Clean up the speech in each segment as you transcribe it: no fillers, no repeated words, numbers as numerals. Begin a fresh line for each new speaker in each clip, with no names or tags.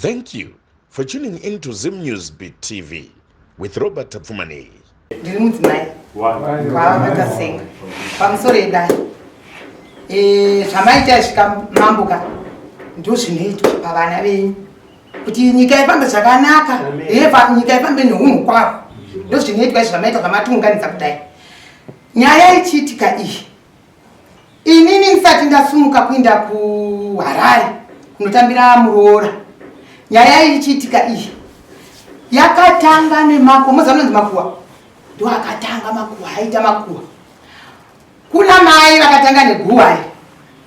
Thank you for tuning in to Zim News Beat TV with Robert Tapfumaneyi.
Ndiri mudzimai kwavakasenga pamusoro edai eh, zvamaita svika mamboka ndozvinoitwa pavana venyu kuti nyika ifambe zvakanaka nyika ifambe neunhu kwavo ndozvinoitwa izvi zvamaita zvamatiunganidza kudai nyaya ichiitika iyi Inini ndisati ndasumuka kuinda kuHarare kunotambira muroora, nyaya iyi ichiitika iyi yakatanga nemakuwa, moziva anonzi makuwa, ndo akatanga makuwa, aita makuwa kuna mai vakatanga neguwa iri,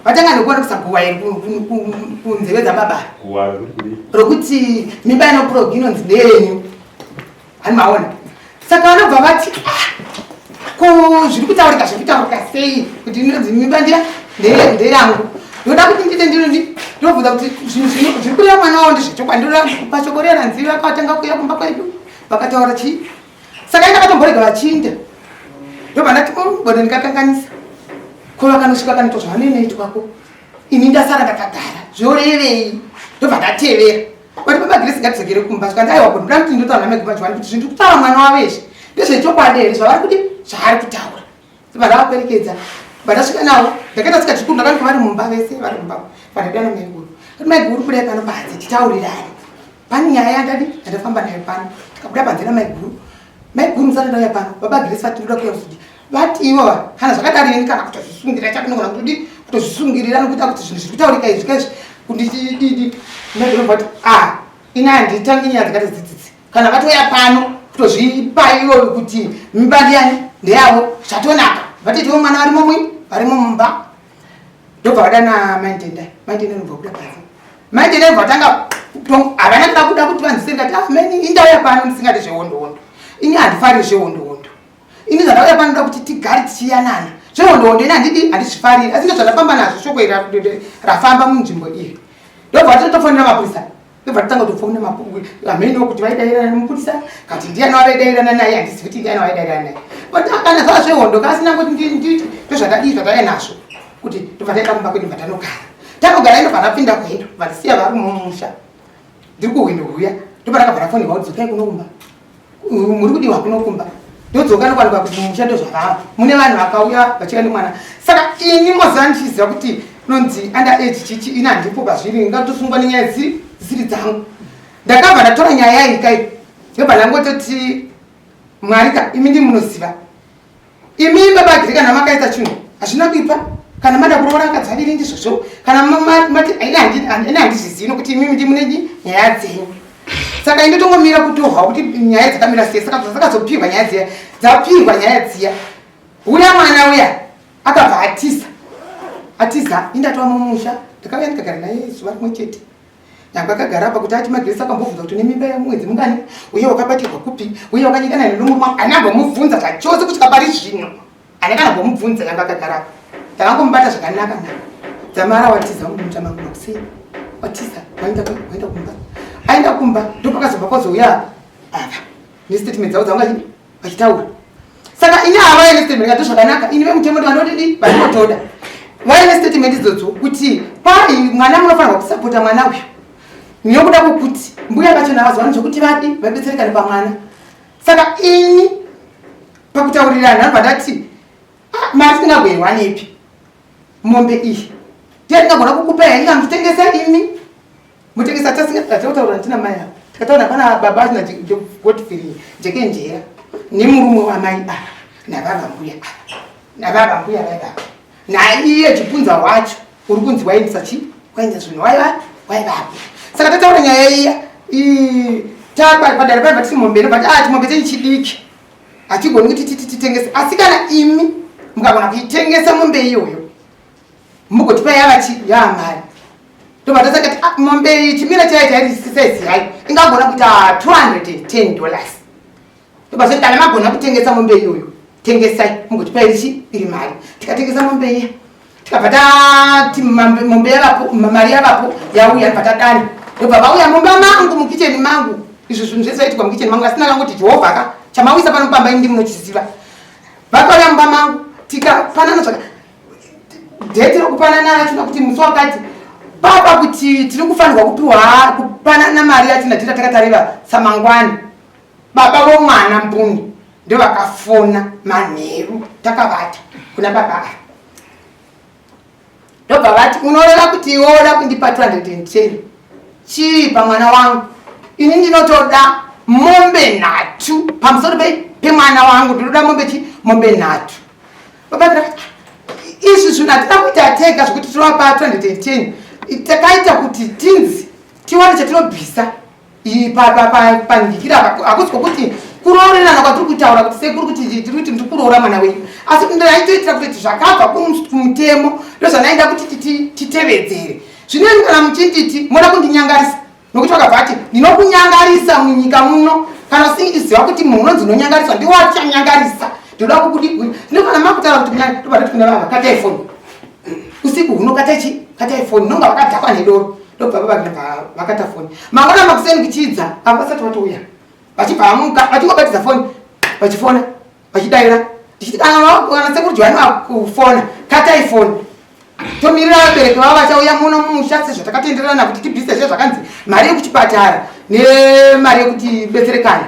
vatanga neguwa nekuisa guwa iri kunzeve dzababa rokuti mimba inoprog inonzi ndeyenyu Hani maona. Saka vanobva vati ah, ko zviri kutaurika zviri kutaurika sei kuti inonzi mimba ndiya ndeyangu. Ndoda kuti ndite ndinodi ndobvunza kuti zvinhu zviri kureva mwana wavo ndezvechokwadi ndoda pashoko riya ranzi vakatanga kuuya kumba kwedu vakataura chii. Saka enda katomborega vachiinda. Ndobva ndati oh, bodo ndikakanganisa. Ko vakanosvika kanoitwa zvavanoinoitwako. Ini ndasara ndakagara. Zvorevei? Ndobva ndatevera. Vati baba Grace ngatidzokere kumba zvikanzi aiwa kuti ndoda kuti ndotaura namai Guma Johani kuti zvinhu kutaura mwana wavo izvi ndezvechokwadi here zvavari kuti zvaari kutaura. Ndobva ndavaperekedza ndobva ndasvika navo ndakaita tsika zvikuru ndakanika vari mumba vese vari mumba vandadana maiguru. Kuti maiguru budai pano panze titaurirane. Pane nyaya yandadi yandafamba nayo pano tikabuda panze namaiguru. Maiguru musati ndauya pano baba Grace vati ndoda kuuya kustudio. Vati ivo kana zvakadaro ini kana kutozvisungira chakunogona kutodi kutozvisungirira nokuita kuti zvinhu zviri kutaurika izvi kaizvi kundididi ndinobva kuti a ini handitangi nyaya dzakati dzidzidzi kana vatouya pano kutozvipa ivo kuti mimba ndiyani ndeyavo zvatonaka vatetiwo mwana varimo mui varimo mumba ndobva vadana maitenda maitenda ndobva kuda panze maitenda ndobva vatanga havana kuda kuda kuti vanzise ndati ah meni indauya pano ndisingati zvehondo hondo ini handifariri zvehondo hondo ini zvandauya pano ndoda kuti tigare tichiyanana zvehondo hondo ini handidi handizvifariri asi ndozvandafamba nazvo shoko iri rafamba munzvimbo iyi ndobva tatofonera mapurisa ndobva tatanga kutofonera mapurisa hameno kuti vaidairana nemupurisa kati ndiyani wavaidairana naye handizivi kuti ndiyani wavaidairana naye but kana zvava zvehondo kasina kuti nditi ndozvandadii zvandauya nazvo kuti ndobva taenda kumba kwedu bva tanogara tanogara indobva ndapinda kuhendo vandisiya vari mumusha ndiri kuhwendo huya ndobva ndakabva ndafonerwa kuti dzokai kuno kumba muri kudiwa kuno kumba ndodzoka nokwanikwa kuti mumusha ndozvavava mune vanhu vakauya vachiuya nemwana saka ini moziva ndichiziva kuti nonzi under age chichi ini handipo pazviri ngatosungwa nenyaya dzisiri dzangu ndakabva ndatora nyaya iyi kai ndobva ndangototi mwari ka imi ndi munoziva Imi baba Giri kana makaita chinhu hazvina kuipa kana mada kuroora akadzi vaviri ndizvozvo kana mati ini handizvizivi nokuti imimi ndimune nyaya dzenyu saka ini tongomira kutohwa kuti nyaya dzakamira sei saka dzakazopihwa nyaya dziya dzapihwa nyaya dziya uya mwana uya akabva atiza atiza indatova mumusha ndakauya ndikagara naye zuva rimwe chete Nyangwe akagara apa kuti ati Magresi akambobvunza kuti une mimba yemwedzi mungani uye wakabatirwa kupi uye wakanyikana here nomurume wako haina ambomubvunza zvachose kusvika pari zvino haina kana ambomubvunza nyangwe akagara apa ndakangomubata zvakanaka naka dzamara watiza mumusha mangu makuseni watiza waenda waenda kumba aenda kumba ndopakazobva kwazouya ava nestatement dzavo dzavanga vachitaura saka ini hava ine statement ngati zvakanaka ini vemutemo ndovanodidi vandinotoda vaine statement idzodzo kuti kwai mwana munofanirwa kusapota mwana uyu nekuda kwekuti mbuya vachona vazowana zvekuti vadi vabetserekane pamwana saka ini pakutaurirana anobva ndati ah, mari tingagoiwanepi mombe iyi ndiye ndingagona kukupa here kana kutengesa imi mutengesa tasingaatautaura ndina mai ava tikataura pana baba achina godfrey jekenjera nemurume wamai ava navava mbuya ava navava mbuya vaivava naiye chipunza wacho uri kunzi waendesa chi waendesa zvinhu waiva waivapo saka tataura nyaya iya padare paiva tisi mombe inobva ah chimombe chenyu chidiki hatigoni kuti titi titengese asi kana imi mukagona kuitengesa mombe iyoyo mugotipa yava chi yaamari ndobva tasakati ah, mombe iyi chimira chayo chairi size yayo ingagona kuita 210 dollars ndobva zvoti kana magona kutengesa mombe iyoyo tengesai mugotipa iri chi iri mari tikatengesa mombe iya tikabva tati mombe yavapo mari yavapo yauya ndobva tadana ndobva vauya mumba mangu mukicheni mangu izvo zvinhu zvese zvaitikwa mukicheni mangu asina kangoti jehovha ka chamawisa pano pamba indi munochiziva vakauya mumba mangu tikapanana zvaka dheti rokupanana rachona kuti musi wakati Papa kuti tiri kufanirwa kupiwa kupanana mari yatina tira takatarira samangwani. Baba vomwana mbuni ndovakafona manheru takavata kuna baba ava. Ndobva vati unoreva kuti iwe woda kundipa 210 chii pamwana wangu? Ini ndinotoda mombe nhatu pamusoro pemwana wangu, ndinoda mombe chi mombe nhatu. Baba ndakati izvi zvinhu hatina kuita tega zvekuti tinovapa 210, takaita kuti tinzi tiwane chatinobvisa pandikira apa. Hakusi kwokuti kuroorerana kwatiri kutaura kuti sekuru kuti tiri kuti ndiri kuroora mwana wenyu, asi ndaitoitira kuti zvakabva kumutemo ndozvandaida kuti titevedzere. Zvino kana muchinditi moda kundinyangarisa, nokuti vakabva ati ndinokunyangarisa munyika muno, kana usingiziva kuti munhu unonzi unonyangariswa ndiwo achanyangarisa, ndinoda kukudi. Zvino kana makutaura kuti ndobva ndati kuna vava, katai foni usiku huno, katai chi katai foni, nonga vakadhakwa nedoro. Ndobva baba vakata foni. Mangwana makuseni kuchiidza ava vasati vatouya, vachibva vamuka vachingobatidza foni, vachifona, vachidaira. Ndichiti kana sekuru Johani vakufona, katai foni, tomirira vabereki vavo vachauya muno mumusha sezvatakatenderana kuti tibvise zve zvakanzi mari yekuchipatara nemari yekuti betserekana.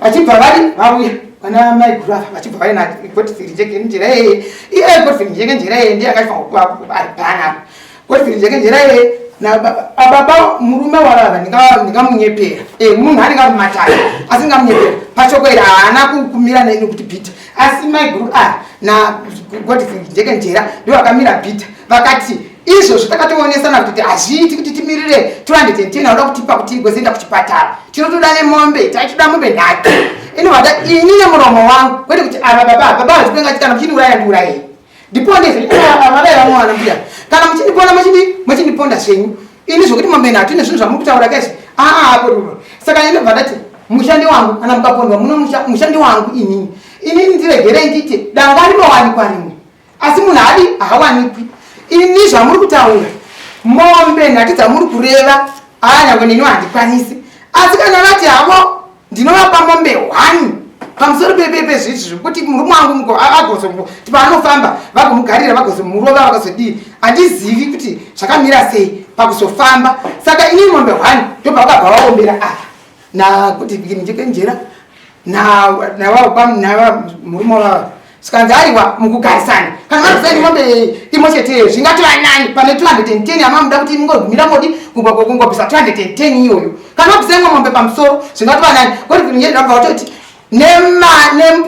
Vachibva vari vauya vana maiguru ava, vachibva vaina Godfrey Njekenjera iyeye. Iye Godfrey Njekenjera iyeye ndiye akafanira kuva ari panapa. Godfrey Njekenjera iyeye nababa murume wavava ndingamunyepera, munhu anenge ari mumatare, asi ndingamunyepera pachoko iri haana kumira neni kuti bhita. Asi maiguru ava naGodfrey Njekenjera ndivo vakamira bhita, vakati izvozvo takatoonesana kuti hazviiti kuti timirire 210 auda kutipa kuti igozoenda kuchipatara, tinotoda nemombe, taitoda mombe nhatu. Inovada ini nemuromo wangu, kwete kuti ava baba baba vachipenga kana muchindiuraya ndiurayei, ndiponde zvenyu. Vavai vamwe vana mbuya, kana muchindiponda muchindiponda zvenyu. Ini zvokuti mombe nhatu nezvinhu zvamuri kutaura kaizvi aa. Saka inobva ndati mushandi wangu, kana mukapondwa muno mushandi wangu inini, inini ndiregerei nditi danga rinowanikwa rimwe, asi munhu haadi haawanikwi. Ini zvamuri kutaura mombe nhatu dzamuri kureva aa, nyangwe neni handikwanisi, asi kana vati havo ndinovapa mombe 1 pamusoro pezvizvi zvekuti murume wangu agozoti paanofamba vagomugarira, vagozomurova, vakazodii, handizivi kuti zvakamira sei pakuzofamba. Saka inini mombe 1. Ndobva vakabva vaombera ava nakuti Njekenjera nava murume wavava, sikanzi aiwa, mukugarisana kana vabvisai mombe imwe chete zvingatova nani pane 210 yamamuda kuti mungogumira modi kungobvisa 210 iyoyo. Kana vabvisai imwe mombe pamusoro zvingatova nani. Godfrey vatoti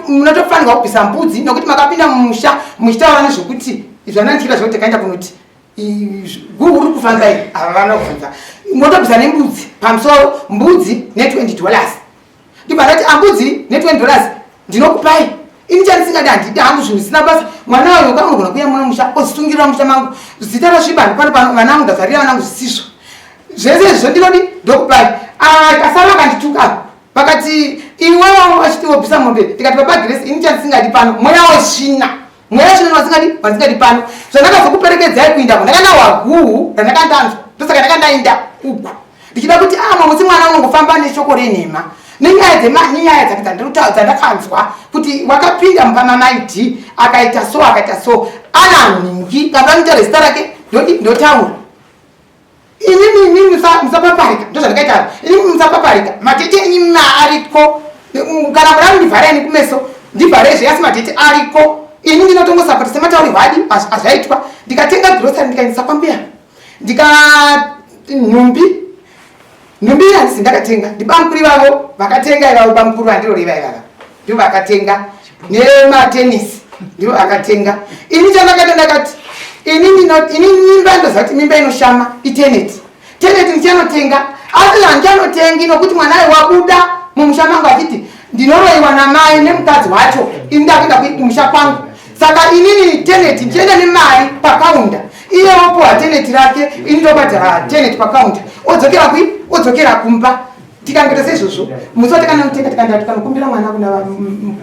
munotofanirwa kubvisa mbudzi nokuti makapinda mumusha muchitaura nezvekuti zvanandichita zvekuti takaenda kunoti guhu riri kufamba iri. Ava vanobvunza, motobvisa nembudzi pamusoro, mbudzi ne$20. Ndibva ndati ambudzi ne$20 ndinokupai ini. Chandisingadi, handidi hangu zvinhu zvisina basa. Mwana uyo kaunogona kuuya muno musha ozisungirira musha mangu, zita rasviba pano pano, vana vangu ndazvarira vana vangu zvisizvo. Zvese izvo ndinodi ndokupai. Kasara vakandituka, vakati iwewo vachiti wobvisa mombe. Ndikati baba Grace, ini chandisingadi pano mweya wesvina, mweya wesvina wasingadi wandisingadi pano. Zvandakazokuperekedzai kuindako, ndakanda waguhu randakandanzwa, ndosaka ndakandainda uku ndichida kuti ah, musi mwana unongofamba neshoko renhema nenyaya nenyaya dzake dzandakanzwa kuti wakapinda mumba mamaid akaita so, akaita so, ana nhingi. Kana anotaura zita rake ndodi ndotaura inini. Inini musapaparika, ndozvandakaita inini, musapaparika. Matete enyu maariko, kana muda kundivhareni kumeso ndivharezve, asi matete ariko. Ini ndinotongosapota semataurirwo adi azvaitwa. Ndikatenga grocery, ndikaendesa kwambuya, ndika nhumbi, nhumbi handisi ndakatenga, ndibamukuru ivavo vakatenga ivavo, bamukuru vandiroreva ivava ndivo vakatenga, nematenisi ndivo vakatenga. Ini chandakati ndakati ini ini mimba, ndoziva kuti mimba inoshama iteneti teneti, ndichanotenga, asi handichanotengi nokuti mwanayo wabuda mumusha mangu achiti ndinoroiwa namai nemukadzi wacho. Ini ndakuenda kumusha kwangu, saka inini teneti ndichienda nemari pakaunda, iye wopuwa teneti rake, ini ndobhadhara teneti pakaunda, odzokera kui odzokera kumba. Tikangoita seizvozvo, musi watakanotenga tikaenda tikanokumbira mwana kuna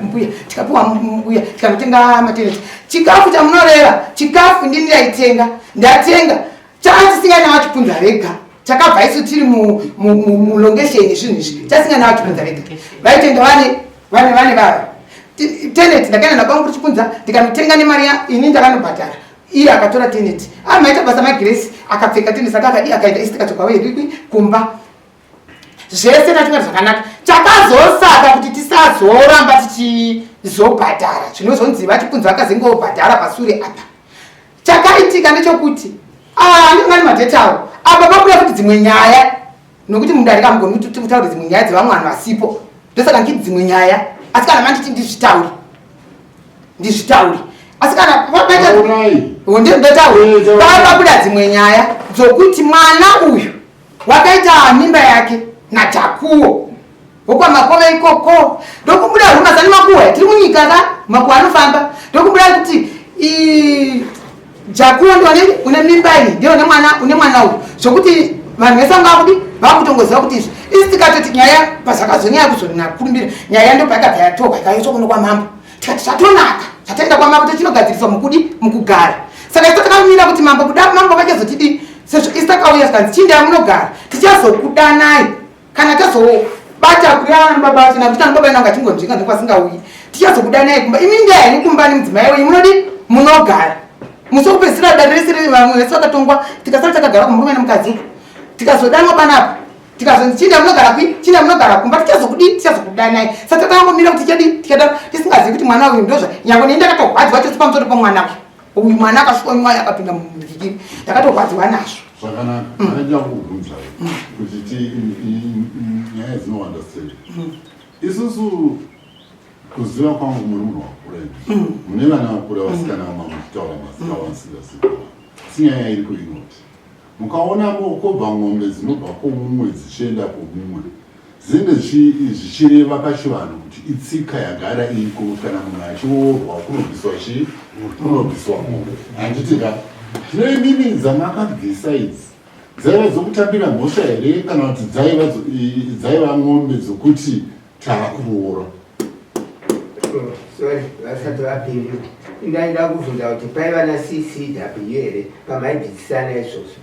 mbuya, tikapiwa mbuya, tikanotenga mateneti. Chikafu chamunoreva, chikafu ndini ndaitenga, ndatenga chatisingana vachipunza vega, chakabva isu tiri mulongesheni, zvinhu izvi chasingana vachipunza vega, vaitenda vane vava teneti. Ndakaenda nabangu kuchipunza, ndikanotenga nemari ini, ndakanobhadhara, iye akatora teneti. Amaita basa maGrace. Akapfeka tenesi ake akadii, akaenda, isi tikadzoka wedu kumba. Zvese tatinga zvakanaka. Chakazosaka kuti tisazoramba tichizobhadhara, zvinozonzi vatipunzi vakazengobhadhara pasure apa, chakaitika ndechekuti andingani madheti avo apa pabuda futi dzimwe nyaya, nokuti mudare kamugoni kuti kutaure dzimwe nyaya dzevamwe vanhu vasipo. Ndosaka nditi dzimwe nyaya, asi kana manditi ndizvitaure, ndizvitaure, asi kana ndataure, papabuda dzimwe nyaya dzokuti mwana uyu wakaita mimba yake naJakuwo wokwaMakove ikoko. Ndokubuda rumazani makuhwa, tiri munyika ka, makuhwa anofamba. Ndokubuda kuti Jakuwo ndione une mimba iyi, ndiye une mwana, une mwana uyu, zvokuti vanhu vese vanga vakudi vakutongoziva kuti izvi. Isi tikatoti nyaya pazvakazonyaya kuzonakurumbira nyaya, ndopayakabva yatorwa ikaiswa kuno kwamambo. Tikati zvatonaka, zvataenda kwamambo techinogadziriswa mukudi mukugara. Saka isu takamira kuti mambo kuda mambo vachazotidi, sezvo isu takauya zvikanzi chiendai munogara, tichazokudanai kana tazobata kureva nababa vacho, nakuti ana baba inanga achingonzvika ndokwasingauyi. Tichazokudanai kumba, imi ndiyani kumba nemudzimai wenyu, munodi munogara. Musi wekupedzisira dare rese vamwe vese vakatongwa, tikasara takagara kumurume nemukadzi uku. Tikazodanwa panapa, tikazonzi chinda munogara kui, chinda munogara kumba, tichazokudii, tichazokudanai. Saka takangomira kuti tichadii, tichadaro tisingazivi kuti mwana uyu ndozva. Nyange neni ndakatorwadziwa chose pamusoro pomwana uyu. Uyu mwana akasvika mwaya akapinda mudikiri, ndakatorwadziwa nazvo.
Zvakanaka. Ndakadya kukubvunzai kuti nyaya dzinowanda sei. Isusu kuziva kwangu muri munhu wakura imi, mune vana vakura, vasikana vama muchitaura mazita vamusingazivi. Asi nyaya iriko inoti mukaona kobva ng'ombe dzinobva kwomumwe dzichienda kwomumwe, dzinenge zvichireva pachivanhu kuti itsika yagara iriko kuti kana munhu achiroorwa kunobviswa chii? Kunobviswa ng'ombe, handiti ka? Zvino imimi dzamakabvisa idzi dzaiva dzokutambira mhosva here, kana kuti dzaiva ng'ombe dzokuti taakuroora?
Sorry, vasati vapindura, indaida kubvunza kuti paiva naCCW here pamaibvisisana izvozvo?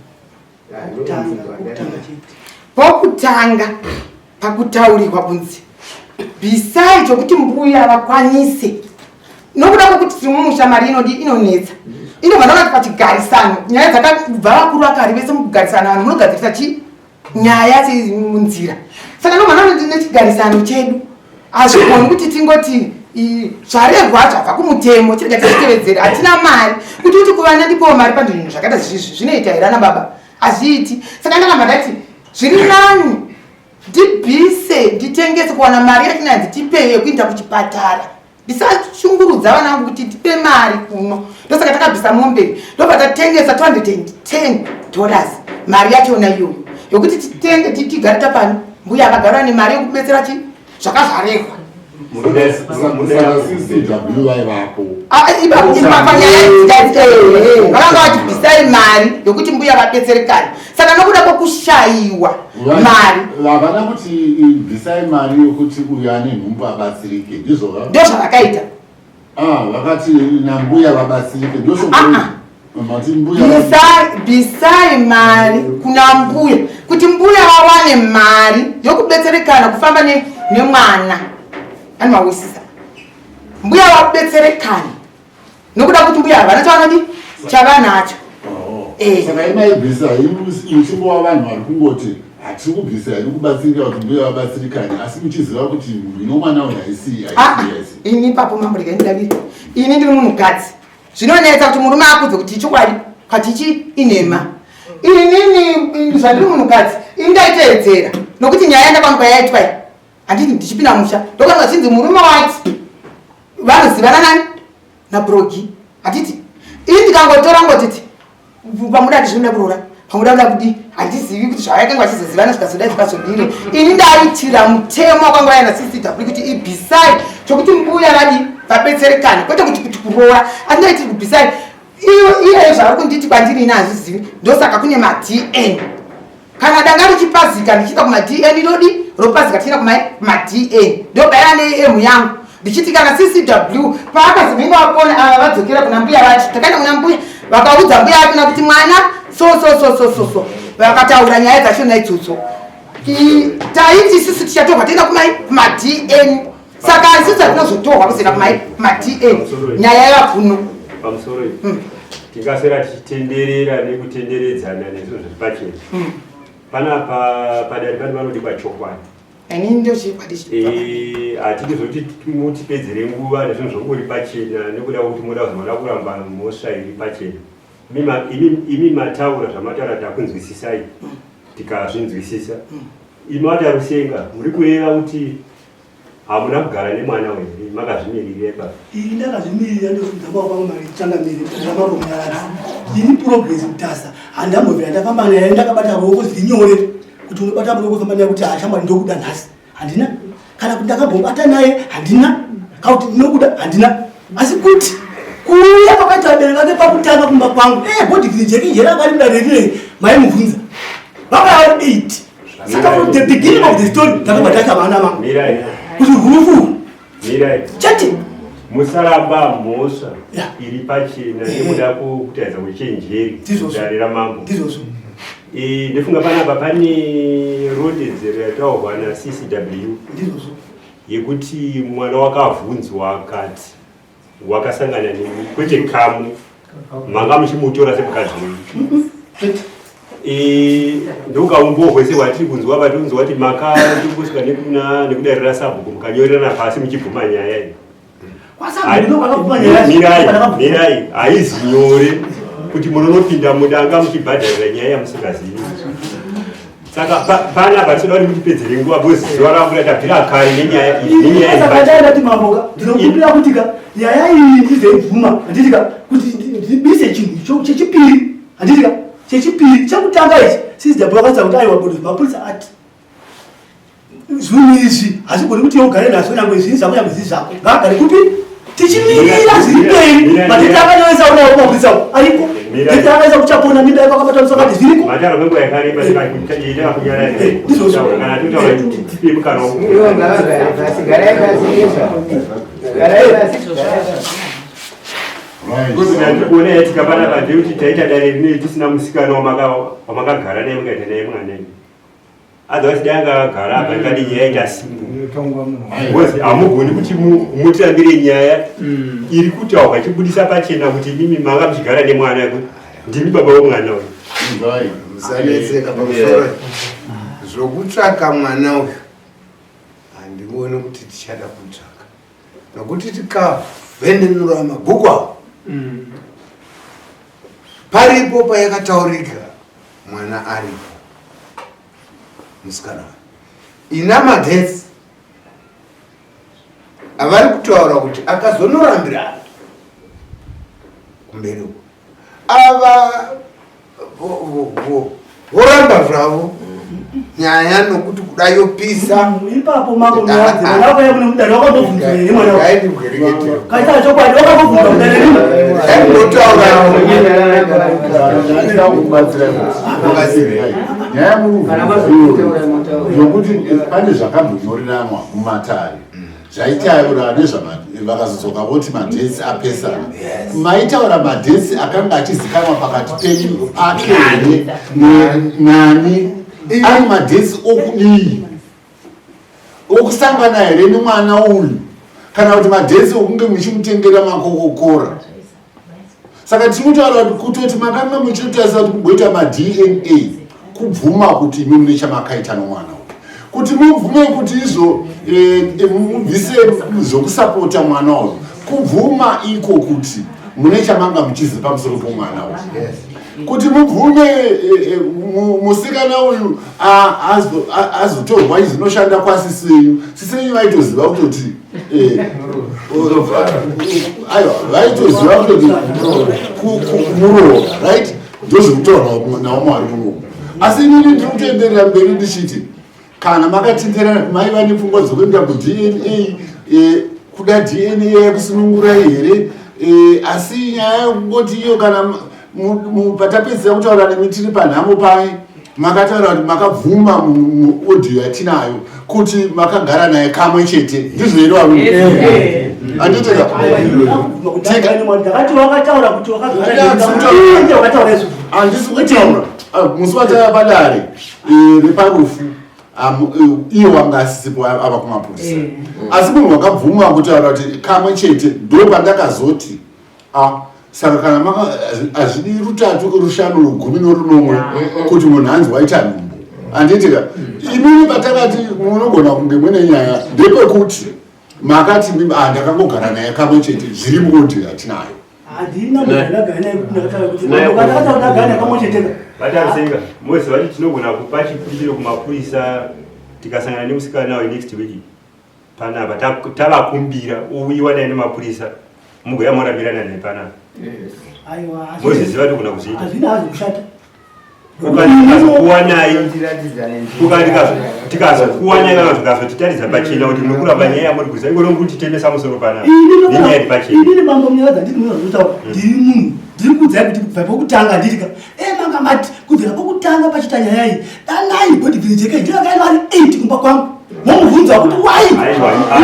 Pokutanga pakutaurirwa kunzi bvisai chokuti mbuya vakwanise, nokuda kwekuti tiri mumusha, mari inodi inonetsa, inobva ndaona kuti pachigarisano nyaya dzakabva vakuru vakari vese mukugarisana, vanhu munogadzirisa chi nyaya munzira. Saka nobva ndaona kuti nechigarisano chedu hazvigoni kuti tingoti zvarehwa zvabva kumutemo chirega tichitevedzera. Hatina mari kuti uti kuvana ndipowo mari panzvinhu zvakaita zvizvi, zvinoita here ana baba? Hazviiti. Saka ndakabva ndati zviri nani ndibvise, nditengese kuwana mari yatinanzi tipei yekuenda kuchipatara, ndisashungurudza vana vangu kuti tipe mari kuno. Ndosaka takabvisa mombe, ndobva tatengesa $210, mari yachona iyoyo yokuti titenge tigare tapano, mbuya akagara nemari yekubetsera chi zvakazvarehwa.
Saka CCW vaivapo?
Panyaya vakanga vati bvisai mari yokuti mbuya vabetserekane. Saka nokuda kwokushayiwa mari
Havana kuti bvisai mari yokuti uyu ane nhumbu abatsirike, ndizvo?
Ndo zvavakaita.
Ah, vakati nambuya vabatsirike, ndoshoko mati mbuya.
Bvisai mari kuna mbuya kuti mbuya vawane mari yokubetserekana kufamba nemwana anomawisisa, mbuya vabetserekane, nokuda kuti mbuya havana chavanodi chavanacho.
Eh. Saka imaibvisa muchingova vanhu vari kungoti hatiri kubvisa iri kubatsirika kuti mbuya vabatsirikane, asi muchiziva kuti munhu ino mwana uyu haisi
Ah,
haisi.
Ini ipapo mambo regai ndidavire. Ini ndiri munhukadzi, zvinonetsa kuti murume akudze kuti chokwadi katichi inhema. Inini zvandiri munhukadzi, ini ndaiteedzera, nokuti nyaya yandakawanikwa yaitwa iyi, handiti ndichipinda musha ndokanwa chinzi murume wati vanozivana nani nabrogi, handiti? Ini ndikangotora ngotiti pamuda ati zvinoda kuroora, pamuda kuda kudi, handizivi kuti zvavakanga vachizozivana zvikazodai zvikazodire. Ini ndaitira mutemo wakanga waya naCCW kuti ibvisai chokuti mbuya vadi vabetserekane, kwete kuti kuroora. Asi ndaitiri kubvisai iyeyo zvavari kunditi kwandiri, ini hazvizivi. Ndosaka kune maDN. Kana danga richipazika ndichienda kumaDN, rodi ropazika tichienda kumaDN. Ndobaya neemu yangu ndichiti kana CCW paakazi venga vapona ava vadzokera kuna mbuya vacho, takaenda kuna mbuya, vakaudza mbuya vachona kuti mwana so so so so so so, vakataura nyaya dzachona idzodzo. Taiti isusu tichatorwa toenda kumai kumaDN. Saka isusu hatinozotorwa kuzoenda kumai kumaDN, nyaya yava kuno.
Pamusoro. Tingaswera tichitenderera nekutenderedzana nezvinhu zviri pachena. Panapa padare pano panodikwa chokwadi.
Ini ndochikwadi.
Hatidi zvokuti mutipedzere nguva nezvinhu zvongori pachena nekuda kwekuti moda kuzoda kuramba mhosva iri pachena. Imi mataura zvamataura takunzwisisai tikazvinzwisisa. Imi vatarusenga muri kureva kuti hamuna kugara nemwana uyu here? Makazvimirira ipapo?
Ini ndakazvimirira ndosudza maoko angu maviri changamire ramambo Munyaradzi. Ini Progress Mutasa handambobvira ndafamba naye ndakabata ruoko zviri nyore kuti unobata ruoko kufamba naye kuti hashamwari ndokuda nhasi handina kana kuti ndakambobata naye handina kana kuti ndinokuda handina asi kuti kuuya kwakaita vabereki vake pakutanga kumba kwangu bhodhikiri jeki njera akari mudare rinei maimubvunza vakaya vari 8. Saka from the beginning of the story ndakabva ndaita vana vangu
Mirai.
kuti hurufu
Mirai.
chete.
Musaramba mhosva iri pachena nekuda kutaridza uchenjeri
Ndizvozvo.
dare ramambo.
Ndizvozvo.
Ndofunga panapa pane rondedzero yataurwa naCCW
Ndizvozvo.
yekuti mwana wakavhunzwa akati wakasangana nemi kwete kamwe, manga muchimutora semukadzi wenyu.
Chete.
Ndokaumbo hwese hwatiri kunzwa vatinzwa kuti makatongosvika nekuna nekudare rasabhuku mukanyorerana pasi muchibvuma nyaya iyi.
Kwasabhuku kwakabvuma nyaya.
Mirai, mirai, haizi nyore kuti munonopinda mudanga muchibhadharira nyaya yamusingazivi. Saka panapa tinoda kuti mutipedzere nguva because zuva rangu ratabvira kare nenyaya iyi, nenyaya iri
Saka
pachena.
ndaida kuti mamboka ndinokumbira kuti ka nyaya iyi ndizoibvuma handiti ka kuti ndibise chinhu chechipiri handiti ka chechipiri chekutanga ichi CCW vakatsa kuti aiwa bodo mapurisa ati zvinhu izvi hazvigoni kuti iwe ugare nazvo nyangwe zvini zvako nyangwe zvii zvako ngaagare kupi tichimirira zviri mberi matete akanyoresa unawo kumapurisa ariko tete akaisa kuchapona minda yako akabatanisa kati zviriko.
Mataura kwenguva yakareba ita kunyarara
Ndizvozvo.
kana totaura tipe mukana woku
Ivo ngavagare pasi, garai pasi izvo. Garai pasi, garai pasi.
Right.
Kuona yatika panapa ndekuti taita dare rinei tisina musikana wamakagara naye mukaita naye mwana imi. Otherwise dai anga akagara apa ingadi nyaya ita simple because hamugoni kuti mutirambire nyaya iri kutaurwa ichibudisa pachena kuti imimi manga muchigara nemwana, ndimi baba womwana uyu.
Right.
Musanetseka pamusoro zvokutsvaka mwana uyu. Handioni kuti tichada kutsvaka nokuti tikavhenenura mabhuku awo paripo payakataurika mwana aripo musikana uyu ina madates avari kutaura kuti akazonorambirana kumberi uko ava voramba zvavo nyaya nokuti kuda yopisa.
Ipapo mambo Munyaradzi mwana wako yakune mudare wakambobvunzwa here mwana wako?
Ngaindibwereketero.
Kaita chokwadi wakambobvunzwa mudare rino?
Ndaimbotaura.
Ndida kubatsira nyaya muruvhu yokuti pane zvakambonyoreranwa mumatare zvaitaura nezvama vakazodzoka voti madates apesana. Maitaura madates akanga achizikanwa pakati penyu pake here nani? Ari madates okudii, okusangana here nemwana uyu kana kuti madates okunge muchimutengera makokokora? Saka tinotaura kuti kutoti makanga muchitotarisa kuti kumboita maDNA kubvuma kuti imi mune chamakaita nomwana uyu, kuti mubvume kuti izvo mubvise zvokusapota mwana uyu kubvuma iko kuti mune chamanga muchiziva pamusoro pomwana uyu, kuti mubvume musikana uyu azotorwa izinoshanda kwasisi venyu. Sisi venyu vaitoziva kutoti aiwa, vaitoziva kutoti muroora, right? Ndozvekutaura nawo Mwari munomu. Asi inini ndiri kutoenderera mberi ndichiti kana makatenderana maiva nepfungwa dzokuenda kuDNA, kuda DNA yekusunungurai here? Asi nyaya yekungoti iyo kana patapedzisa kutaura nemi tiri panhamo pai makataura kuti makabvuma muaudio yatinayo kuti makagara naye kamwe chete, ndizvo here varume? Handiteka.
Ndakati wakataura kuti wakagara, wakataura izvo.
Handisi kutaura. Musi watava padare reparufu iye wanga asisipo ava kumapurisa, asi munhu wakabvuma kutaura kuti kamwe chete ndo pandakazoti. Saka kana maka hazvidi rutatu, rushanu, rugumi norunomwe kuti munhu anzi waita nhumbu, handitika? Imini patakati munogona kunge mune nyaya ndepekuti makati mimi, ah, ndakangogara naye kamwe chete, zviri muaudio yatinayo.
Handina munhu andagara naye kuti ndakataura kuti ndakataura ndagara naye kamwe chete ka.
Vatarusenga moziva kuti tinogona kupa chikumbiro kumapurisa tikasangana nemusikana uyu next week panapa, tavakumbira ouyiwa naye nemapurisa, mugouya morambirana naye panapa.
Aiwa.
Moziziva tinogona kuzviita.
Hazvina hazvo kushata.
Tikazokuwanai, tikazokuwanai kana zvikazotitaridza pachena kuti muri kuramba nyaya yamuri kuziva, ingori kutitemesa musoro panapa nenyaya iri pachena.
Inini mambo Munyaradzi, handiti munozotaura, ndiri munhu ndiri kuudzai kuti kubva pokutanga, handiti ka? Manga mati kubvira pokutanga pachiita nyaya iyi, danai Godfrey Jeke, ndivakaenda vari 8 kumba kwangu, momubvunza kuti why you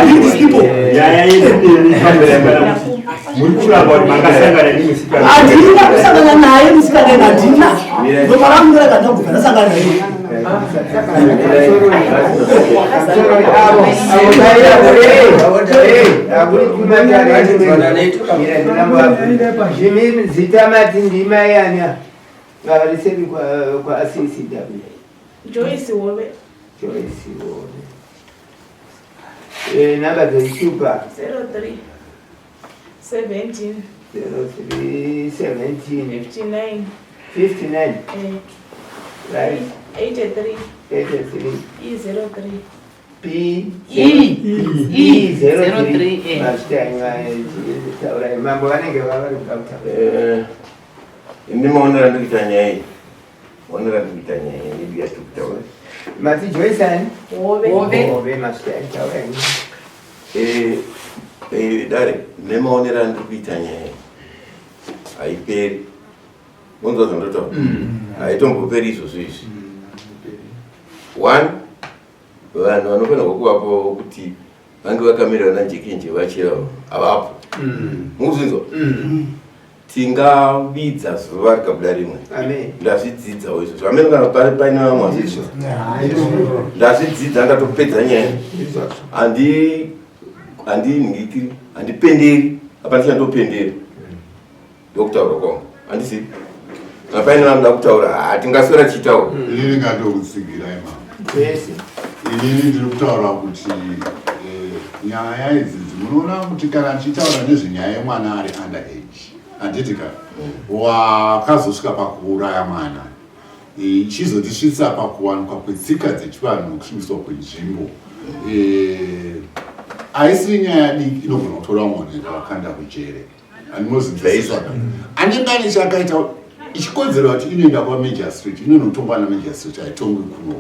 bring these people.
Nyaya yedu nemi pamberi muri kuramba kuti makasangana nemusikana.
Handina kusangana naye musikana ena, handina. Ropa rangu nderaka, handina kubva ndasangana naye.
Zvimi zita mati ndimai ani vavariseri kwa CCW?
Joyce Hove.
Joyce Hove. Namba dzechitupa?
03 17.
03 17.
59.
59. Right.
83.
83.
E 03.
P.
E.
E.
E
03.
03, eh.
Mazvita, taurai mambo, vanenge vavari kuda kutaura.
Ini maonero andikuita nyaya iyi, maonero andikuita nyaya iyi yedu yatiri kutaura.
Mati Joyce ani?
Hove.
Hove.
Hove, mazvita, taurai.
Dare, nemaonero andiri kuita nyaya iyi, haiperi. Unzwa zvandotaura? Haitomboperi izvozvo izvi. One, vanhu vanofanirwa kuvapo kuti vange vakamira vana Jekenje vachiravo havapo. Mukuzvinzwa? Tingavidza zuva rikabuda rimwe.
Amen.
Ndazvidzidzawo izvozvo amene, kana paine vamwe vazvidzidza. Ndazvidzidza, ndatopedza nyaya. Handinhingikiri, handipenderi, hapana chandopenderi, ndokutaura kwangu. Handisi kana paine vanoda kutaura, hatingaswera tichitaura.
Inini ngatokutsigirai mama.
Vese.
Inini ndiri kutaura kuti nyaya idzi, munoona kuti kana tichitaura nezvenyaya yemwana ari under age, handiti ka, wakazosvika pakuuraya mwana, ichizotisvitsa pakuwanikwa kwetsika dzechivanhu nokusvibiswa kwenzvimbo, haisiri nyaya diki inogona kutora munhu ikavakanda kujere. Handimozinzwisisa, anenge ane chakaita ichikodzera kuti inoenda kwamagistrate, inonotongwa namagistrate, haitongwi kuno.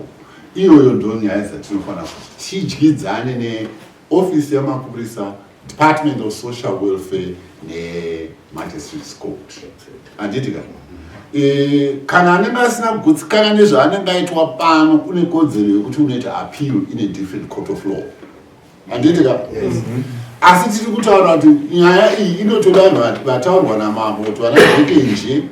Iyoyo ndo nyaya dzatinofanira kuti tidyidzane neofisi yamapurisa, Department of Social Welfare nemagistrates court, handiti ka? Kana anenge asina kugutsikana nezvaanenge aitwa pano, kune kodzero yekuti unoita appeal in a different court of law, handiti ka? Asi tiri kutaura kuti nyaya iyi inotoda vanhu vataurwa namambo kuti vana Jekenje,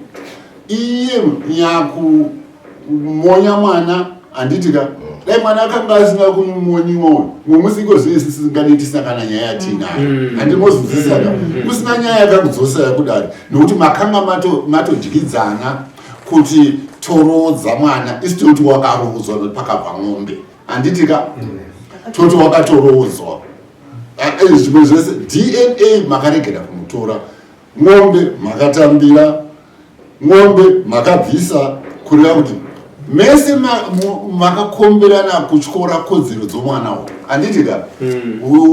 iye nyakumonya mwana, handiti ka? Dai mwana akanga asina kumonyiwa uyu, mwemusiko zvese sisingadii tisina kana nyaya yatiinayo, handimozvinzwisisa ka? Kusina nyaya yakakudzosai kudari nokuti makanga matodyidzana kuti toroodza mwana, isi toti wakaroodzwa nokuti pakabva ng'ombe, handiti ka? Toti wakatoroodzwa. Zvimwe zvese DNA makaregera kumutora, ng'ombe makatambira, ng'ombe makabvisa, kureva kuti mese makakomberana kutyora kodzero dzomwana uyu, handiti ka?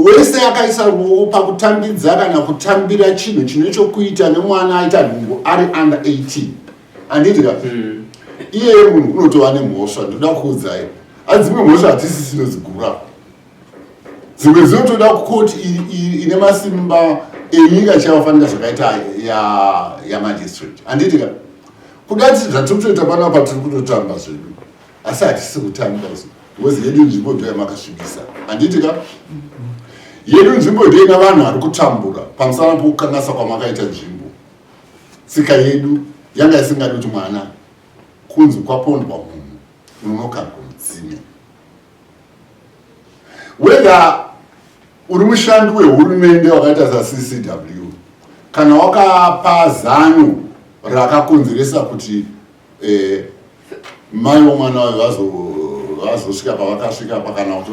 Wese akaisa ruoko pakutambidza kana kutambira chinhu chine chokuita nemwana aita nhumbu ari under 18, handiti ka, iyeye munhu unotova nemhosva. Ndoda kuudzai, adzimwe mhosva hatisi sinodzigura, dzimwe dzinotoda koti ine masimba enyika chavafanika zvakaita yamagistrate, handiti ka? Kudati zvatiri kutoita panapa, tiri kutotamba zvedu, asi hatisi kutamba isu because yedu nzvimbo ndo yamakasvibisa, handiti ka? Yedu nzvimbo ndo ina vanhu vari kutambura pamusana pokukanganisa kwamakaita nzvimbo. Tsika yedu yanga isingadi kuti mwana kunzi kwapondwa munhu unonokandwa mutsime, whether uri mushandi wehurumende wakaita saCCW. Kana wakapa zano rakakonzeresa kuti eh, mai vomwana uyu vazosvika pavakasvika pa kana kuti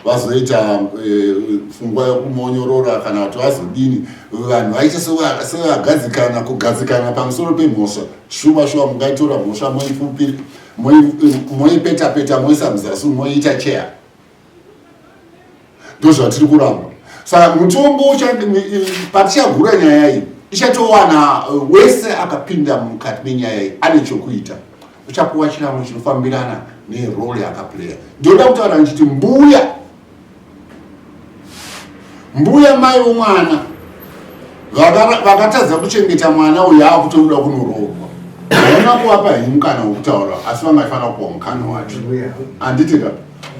vazoita eh, pfungwa yokumonyorora kana kuti vazodini vanhu vaite sevagadzikana kugadzikana pamusoro pemhosva shuva shuva mungaitora mhosva moipeta peta moisa muzasi moiita cheya ndozvatiri kuramba saka mutongo patichagura nyaya iyi ichatowana eh, wese akapinda mukati menyaya iyi ane chokuita uchapuwa chirango chinofambirana nerole yakaplayer ndinoda kutaura ndichiti mbuya mbuya mai vomwana vakatadza kuchengeta mwana uyo akutoda kunoroorwa hauna kuvapa henyu mukana wekutaura asi vanga ifanira kupuwa mukana wacho handiti ka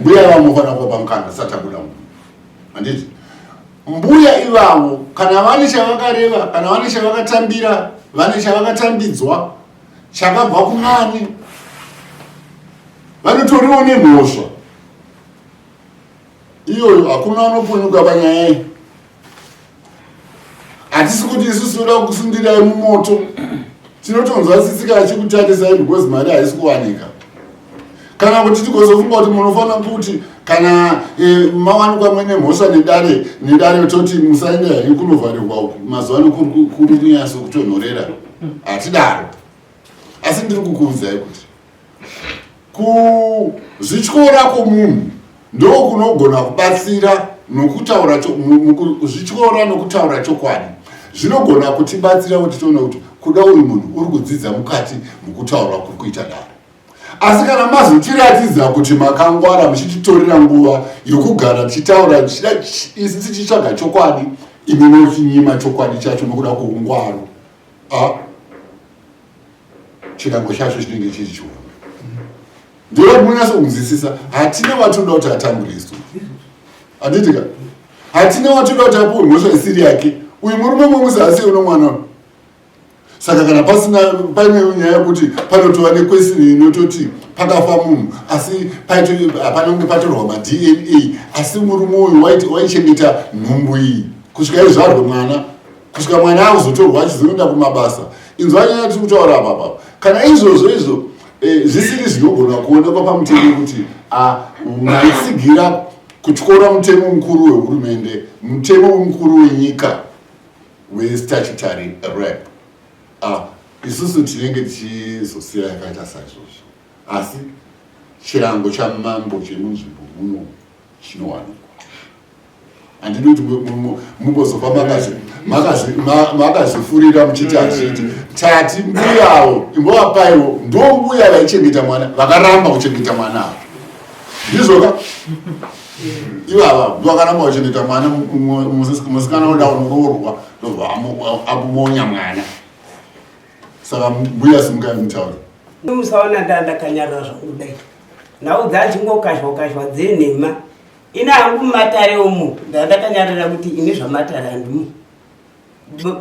mbuya ivavo mofanira kuvapa mukana sati abuda munhu handiti mbuya ivavo kana vane chavakareva kana vane chavakatambira vane chavakatambidzwa chakabva kunani vanotoriwo nemhosva iyoyo hakuna anopunyuka panyaya iyi hatisi kuti isusu toda kusundirai mumoto tinotonzwa tsitsi kana chikutarisai because mari haisi kuwanika kana kuti tigozofunga kuti munofanira kuti kana e, mawanikwa mwene mhosva nedare nedare toti musaenda henyu kunovharirwa uku mazuva ano kuri kunyatso kutonhorera hatidaro asi ndiri kukuudzai kuti Kuzvityora kwomunhu ndokunogona kubatsira nokutaura kuzvityora nokutaura chokwadi zvinogona kutibatsira kuti tione kuti kuda uyu munhu uri kudzidza mukati mukutaura kuri kuita dare asi kana mazotiratidza kuti makangwara muchititorera nguva yokugara tichitaura isu tichitsvaga chokwadi imi mochinyima chokwadi chacho nokuda kwoungwaru ah. Chirango chacho chinenge chiri chihombe. Ndiro munonyatso kunzwisisa. Hatina watinoda kuti atambure isu. Handiti ka? Hatina watinoda kuti apuwe mhosva isiri yake. Uyu murume mumwe asi uno mwana. Saka kana pasina paine nyaya yekuti panotova nekwesini inototi pakafa munhu asi hapana kunge patorwa maDNA asi murume uyu waichengeta nhumbu iyi kusvika izvarwe mwana kusvika mwana akuzotorwa achizoenda kumabasa inzwa nyaya tiri kutaura apa papa kana izvozvo izvo eh, zvisiri zvinogona kuonekwa pamutemo kuti ah, maitsigira kutyora mutemo mukuru wehurumende mutemo mukuru wenyika westatutory rape ah, isusu tinenge tichizosiya yakaita saizvozvo asi chirango chamambo chemunzvimbo muno chinowanikwa handidi kuti mumbozofa makazvifurira muchiti hazviiti tati mbuyawo imbovapaiwo ndo mbuya vaichengeta mwana vakaramba kuchengeta mwana avo ndizvoka ivava ndovakaramba kuchengeta mwana musikana oda unoroorwa ndobva amumonya mwana saka mbuya simukai mutaure
musaona ndandakanyarara zvakudai nhau dzachingokazhwa kazhwa dzenhema Ini hangu mumatare umu ndandakanyarara kuti ini zvamatare handimo.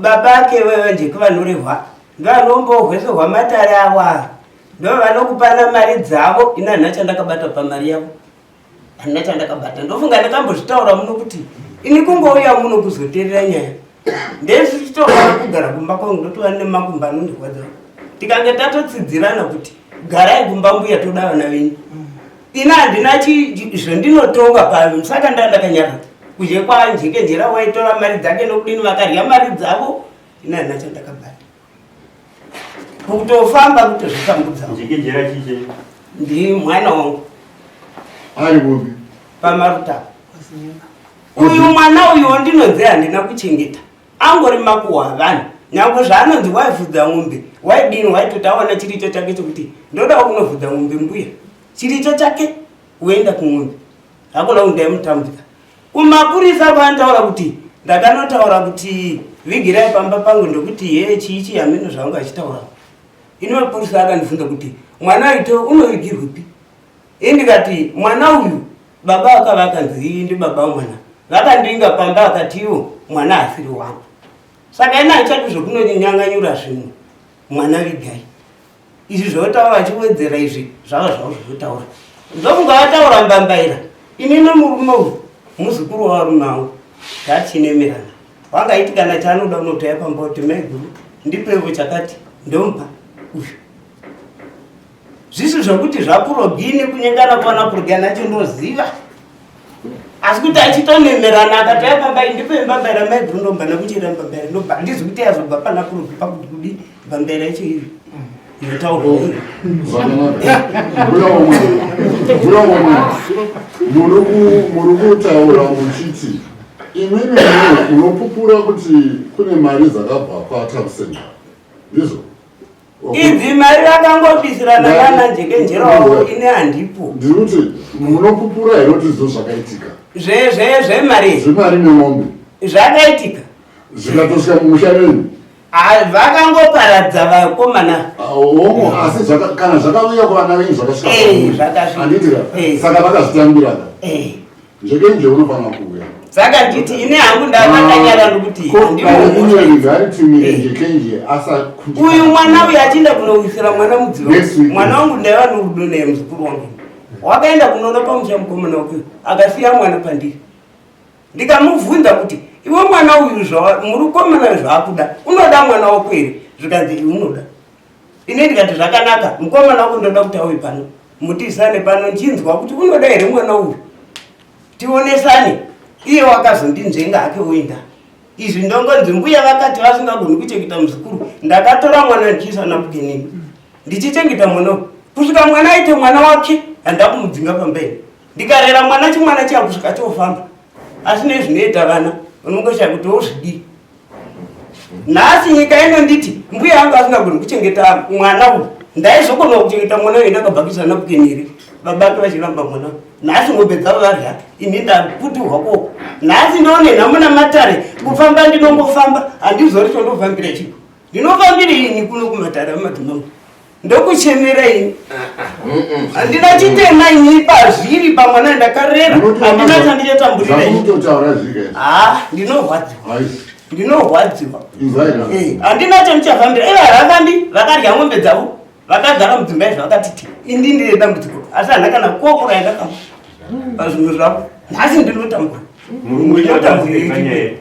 Baba ake wewe ndekuvanorehwa ndovanombohweserwa matare awa ndovanokupana mari dzavo ini handina chandakabata pamari yavo handina chandakabata ndofunga ndakambozvitaura muno kuti ini kungouya muno kuzoterera nyaya ndezvichitorwara kugara kumba kwangu ndotova nemakumba anondirwadza tikange tatotsidzirana kuti garai kumba mbuya toda vana venyu Ini handina zvandinotonga pano saka nda ndakanyarara kuzhe kwanjekenjera waitora mari dzake nokudini vakarya mari dzavo ini handina chandakabata kutofamba kutozvitambudza
njekenjera chiche
ndi mwana wangu
ari kupi
pamaruta uyu mwana uyu wandinonzi handina kuchengeta angori makuhwa avanhu nyange zvaanonzi waivhudza mombe waidini waitoti awana chiricho chake chokuti ndodawo kunovhudza mombe mbuya chiricho chake woenda kumombe hakuna kuti ndaimutambudza kumapurisa kwaantaura kuti ndakanotaura kuti vigirai pamba pangu ndokuti hee chii chii hameno zvangu achitaura ini mapurisa akandibvunza kuti mwana uyu unovigirwepi Ini ndikati mwana uyu baba vakava akanzi ndi baba mwana vakandinga pamba akati iwo mwana asiri wangu saka ini handichadi zvekunonyanganyura zvinhu mwana vigai izvi zvotaura vachiwedzera izvi zvava zvavo zvotaura ndokunga vataura mbambaira ini nomurume uyu muzukuru wavarume vangu tatinemerana. Wangaiti kana chaanoda unotaya pamba kuti maiguru ndipevo chakati ndomupa uyu. Zvisi zvokuti zvapurogini kunyengana kwana purogini acho ndoziva. Asi kuti achitonemerana akataya pamba iyi ndipe mbambaira maiguru ndomba nekuchera mbambaira ndobva handizi kuti yazobva pana purogi pakuti kudi mbambaira yacho iyo.
Muri kutaura muchiti imwimwi munopupura kuti kune mari dzakabva kwaTamson ndizvo?
Idzi mari vakangobisirana nana njekenjera wavo ini handipo.
Ndiri kuti munopupura here kuti ndizvo zvakaitika?
Zvemari
zvemari nemombe
zvakaitika
zvikatosvika mumusha menyu.
Ah, vakangoparadza vakomana.
Ah, hongu asi kana zvakauya kuvana venyu zvakasvika
eh, zvakasvika.
Handiti ka?
Eh.
Saka vakazvitambira ka?
Eh.
Njekenje unofanira kuuya.
Saka nditi ini hangu ndakanyara ndokuti
ngaritumire Njekenje asa
uyu mwana uyu achienda kunowisira mwana mudziva.
Next week.
Mwana wangu ndaiva norudo naye muzukuru wangu. Wakaenda kunoona pamusha mukomana wake akasiya mwana pandiri. Ndikamubvunza kuti iwe mwana uyu murukomana uyu zvaakuda unoda mwana wako here? Zvikanzi iwe unoda. Ini ndikati zvakanaka mukomana wako ndoda kuti auye pano mutizane pano ndichinzwa kuti unoda here mwana uyu tionesane. Iye wakazondinzvenga hake oenda. Izvi ndongonzi mbuya vakati vasingagoni kuchengeta muzukuru ndakatora mwana ndichiisa napukenini ndichichengeta mwana uyu kusvika mwana aite mwana wake handakumudzinga pamberi. Ndikarera mwana chimwana chiya kusvika chofamba asi nezvinoita vana unongoshaya kuti wozvidii. Nhasi nyika inonditi mbuya yangu asingagoni kuchengeta mwana uyu ndaizogona kuchengeta mwana uyu ndakabhakisa napukeni here baba vake vachiramba mwana uyu. Nhasi ngombe dzavo varya ini ndaputirwa koko. Nhasi ndoone nhamo namatare kufamba ndinongofamba handizori chondofambira chiko ndinofambira ini kuno kumatare amadzimambo ndokuchemera ini handina chitema ini pazviri pamwana ndakarera handina chandichatamburira ini. Ah, ndinorwadziwa ndinorwadziwa eh, handina chandichafambira ivo havafambi vakarya mombe dzavo vakagara mudzimba izvo vakatiti indi ndine dambudziko asi handina kana kokora yandakama pazvinhu zvavo nhasi ndinotambura ndinotamburirei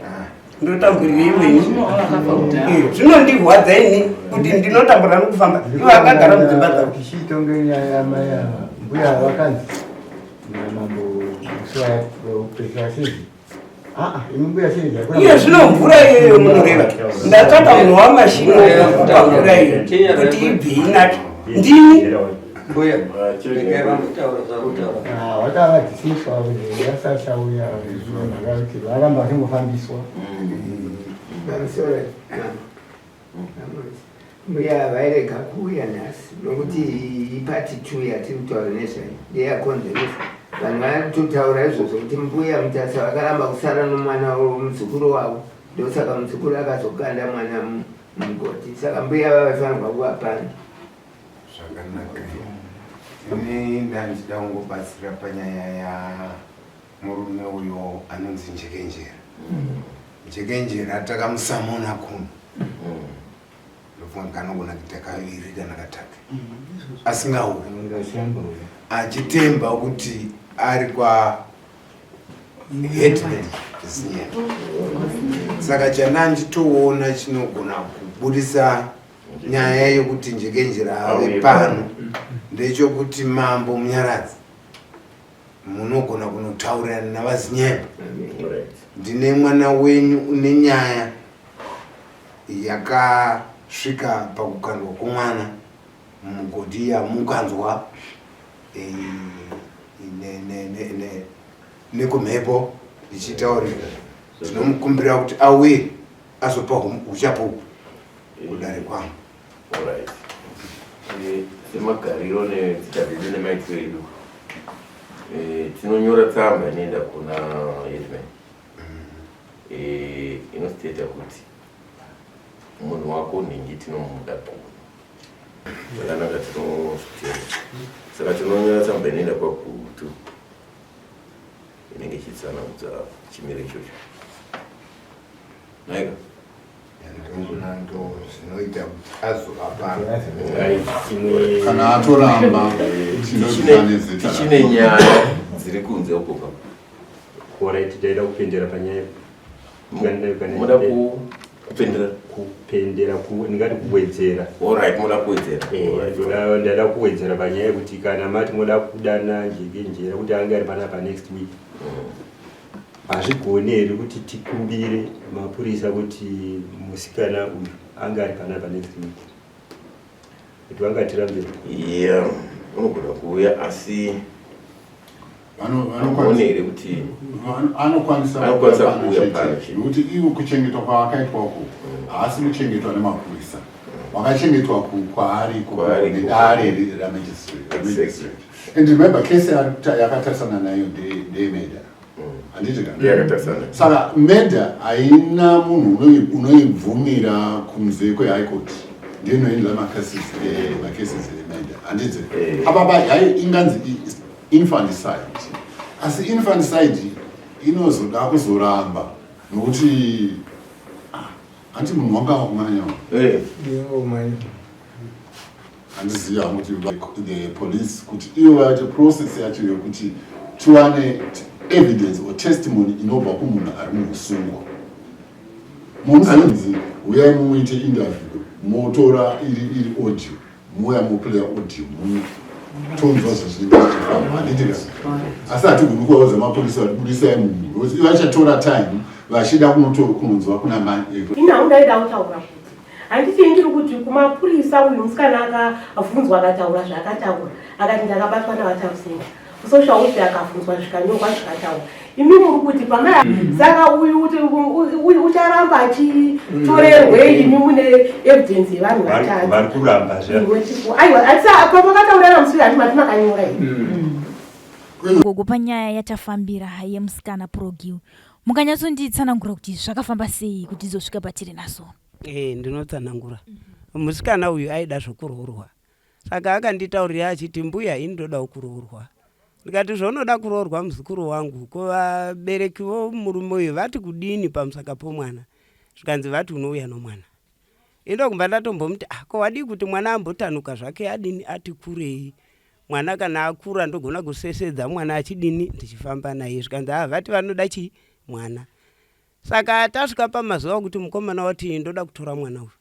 Ndotamburirei ini? Eh, zvinondirwadza ini kuti ndinotambura nokufamba ivo akagara mudzimba dzavo.
Tichitonge nyaya yamai ava, mbuya vakanzi namambo musi aa imi mbuya sei
iye zvino mvura iyoyo munoreva ndatsvaka munhu wamashini wokupa mvura iyo kuti ibve inake ndini
Mbuya, regai vambotaura zvavakutaura.
Ah, vakavadzisiswa vasachauya kuti varamba vachingofambiswa.
Pamusoro mbuya vairega kuuya nhasi nokuti ipati two yatiri kutaura nezvayo ndeyakonzeresa vanhu vaitotaura izvozvo kuti mbuya Mutasa vakaramba kusara nomwana muzukuru wavo ndosaka muzukuru akazokanda mwana mugoti saka mbuya vavafanirwa kuva pano.
Zvakanaka. Ini ndandichida kungobatsira panyaya ya murume uyo anonzi Njekenjera. Njekenjera takamusamona kuno. Ndofunga kanogona kuita kaviri kana katatu. Asingauyi. Achitemba kuti ari kwa headman Zinyemba. Saka chandanditoona chinogona kubudisa nyaya yekuti Njekenjera ave pano ndechokuti Mambo Munyaradzi munogona kunotaurirana navaZinyemba. Ndine mwana wenyu une nyaya yakasvika pakukandwa kwomwana mumugodhi yamukanzwa eh, nekumhepo ichitaurika. Tinomukumbira kuti auye azopa uchapupu kudare kwangu.
Alright. Eh, semagariro netsika dzedu nemaitiro edu eh, tinonyora tsamba inoenda kuna headman eh, inosteta kuti munhu wako nhingi tinomuda kuno zvakanaka tinozvitenda saka tinonyora tsamba inoenda kwagutu inenge ichitsanangudza chimiro ichocho naika
Zvinoita kuti azova pano.
Kana atoramba
tichine nyaya dziri kunze uko ka.
Alright, taida kupindira panyaya.
Muda kupendera?
Kupendera, ndingati kuwedzera.
Alright, muda kuwedzera.
Eh, ndada kuwedzera panyaya yekuti kana mati moda kudana Njekenjera kuti ange ari panapa next week, hazvigoni here kuti tikumbire mapurisa kuti musikana uyu ange ari panapa next week, kuti vangatirambira?
Yeah, unogona kuuya, asi Hamugoni here kuti
anokwanisa
Anokwanisa kuuya pano chete.
Nekuti ivo kuchengetwa kwaakaitwa uku, haasi kuchengetwa nemapurisa, wakachengetwa kwaari
Kwaari
nedare ramagistrate. And remember, kesi yakatarisana nayo ndeyemurder, handiti ka?
Ndeyakatarisana.
Saka murder haina munhu unoibvumira kunze kwehigh court, ndiyo inoendera macases emurder, handiti? Apa hai inganzi infanticide, asi infanticide inozoda kuzoramba nokuti hanti munhu wanga wakumanya. Handizivi hangu kuti the police, kuti ivo vaite process yacho yekuti tiwane evidence or testimony inobva kumunhu ari muusungwa. Munonzi uyai mumuite interview, motora iri audio, mouya moplaya audio muno, tonzwa zvezvinenge zvichifamba, handiti ka? Asi hatigoni kuvaudza mapurisa kuti budisai munhu, nokuti vachatora time vachida kunonzwa kuna
Ini hangu ndaida kutaura kuti handiti ndiri kuti kumapurisa, uyu musikana akabvunzwa, akataura zvaakataura, akati ndakabatwa navatarusenga. Social welfare akabvunzwa, zvikanyorwa, zvikataura. Imi muri kuti pamai, saka uyu kuti uyu ucharamba achitorerwei imi mune evidence yevanhu vatatu?
Vari kuramba zve.
Aiwa, pamakataurana musi uyu, handi mati makanyora here?
Gogo, panyaya yatafambira yemusikana Progiw, mukanyatsonditsanangura kuti zvakafamba sei kuti izosvika patiri naso?
Ndinotsanangura. Musikana uyu aida zvokuroorwa, saka akanditaurira achiti, "Mbuya, ini ndodawo kuroorwa." Ndikati, "Zvaunoda kuroorwa, muzukuru wangu, ko vabereki vomurume uyu vati kudini pamusaka pomwana?" Zvikanzi, "Vati unouya nomwana." Indokumba ndatombomuti, "Ah, ko wadii kuti mwana ambotanuka zvake, adini, ati kurei? Mwana kana akura ndogona kusesedza mwana achidini, ndichifamba naye." Zvikanzi, "Ah, vati vanoda chii, mwana." Saka tasvika pamazuva okuti mukomana wati, "Ndoda kutora mwana uyu."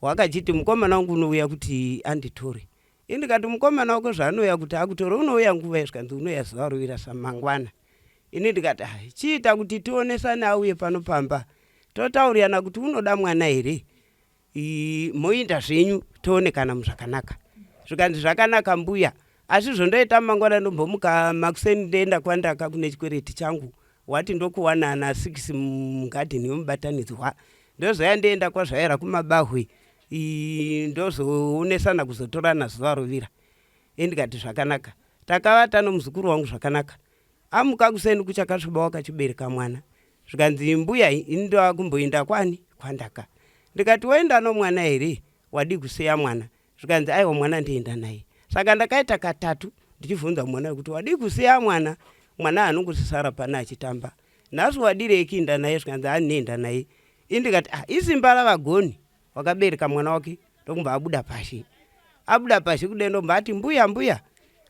Wakachiti, "Mukomana wangu unouya kuti anditore." Ini ndikati, "Mukomana wako zvaanouya kuti akutore, unouya nguva?" Zvikanzi, "Unouya zuva rovira samangwana." Ini ndikati, "Ah, chiita kuti tionesane, auye pano pamba, totaurirana kuti unoda mwana here, moinda zvenyu, toonekana muzvakanaka." Zvikanzi, "Zvakanaka mbuya, asi zvondoita mangwana ndombomuka makuseni, ndoenda kwandaka kune chikwereti changu, wati ndokuwana na 6 mugadheni yomubatanidzwa, ndozoya ndoenda kwazvaera kumabahwe, ndozoonesana kuzotorana zuva rovira." Indikati, "Zvakanaka." Takavata nomuzukuru wangu zvakanaka. Amuka kuseni kuchakasviba, wakachibereka mwana. Zvikanzi, "Mbuya, ini ndoakumboenda kwani, kwandaka." Ndikati, "Waenda nomwana here? Wadii kusiya mwana?" Zvikanzi, "Aiwa, mwana ndienda naye." Saka ndakaita katatu ndichibvunza mwana wekuti, "Wadii kusiya mwana? Mwana anongosisara pana achitamba. Nhasi wadirei kuinda naye?" Zvikanzi, "Handinoenda naye." Ini ndikati, "Ah, isimba ravagoni." Wakabereka mwana wake, ndokumba abuda pashi. Abuda pashi kudai, ndomba ati, "Mbuya, mbuya,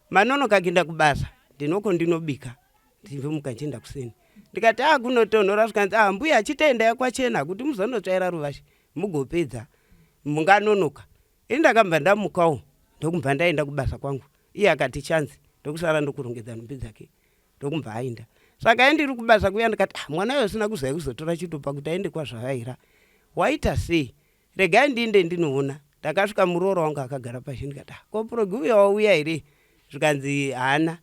manonoka kuenda kubasa, ndinoko ndinobika, ndinomuka nchienda kuseni." Ndikati, "A, kunotonhora." Zvikanzi, "A, mbuya, chitoendai kwachena kuti muzonotsvaira ruvashe mugopedza, munganonoka." Ini ndakabva ndamukawo, ndokubva ndaenda kubasa kwangu. Iye akati chanzi, ndokusara ndokurongedza nhumbi dzake, ndokubva aenda. Saka indiri kubasa kuya, ndikati, "Ah, mwana uyo usina kuzai kuzotora chitupa kuti aende kwazvavaira, waita sei? Regai ndiinde ndinoona." Ndakasvika, muroora wangu akagara pashi. Ndikati, "Ah, ko Progi uya wauya here?" Zvikanzi, "Haana."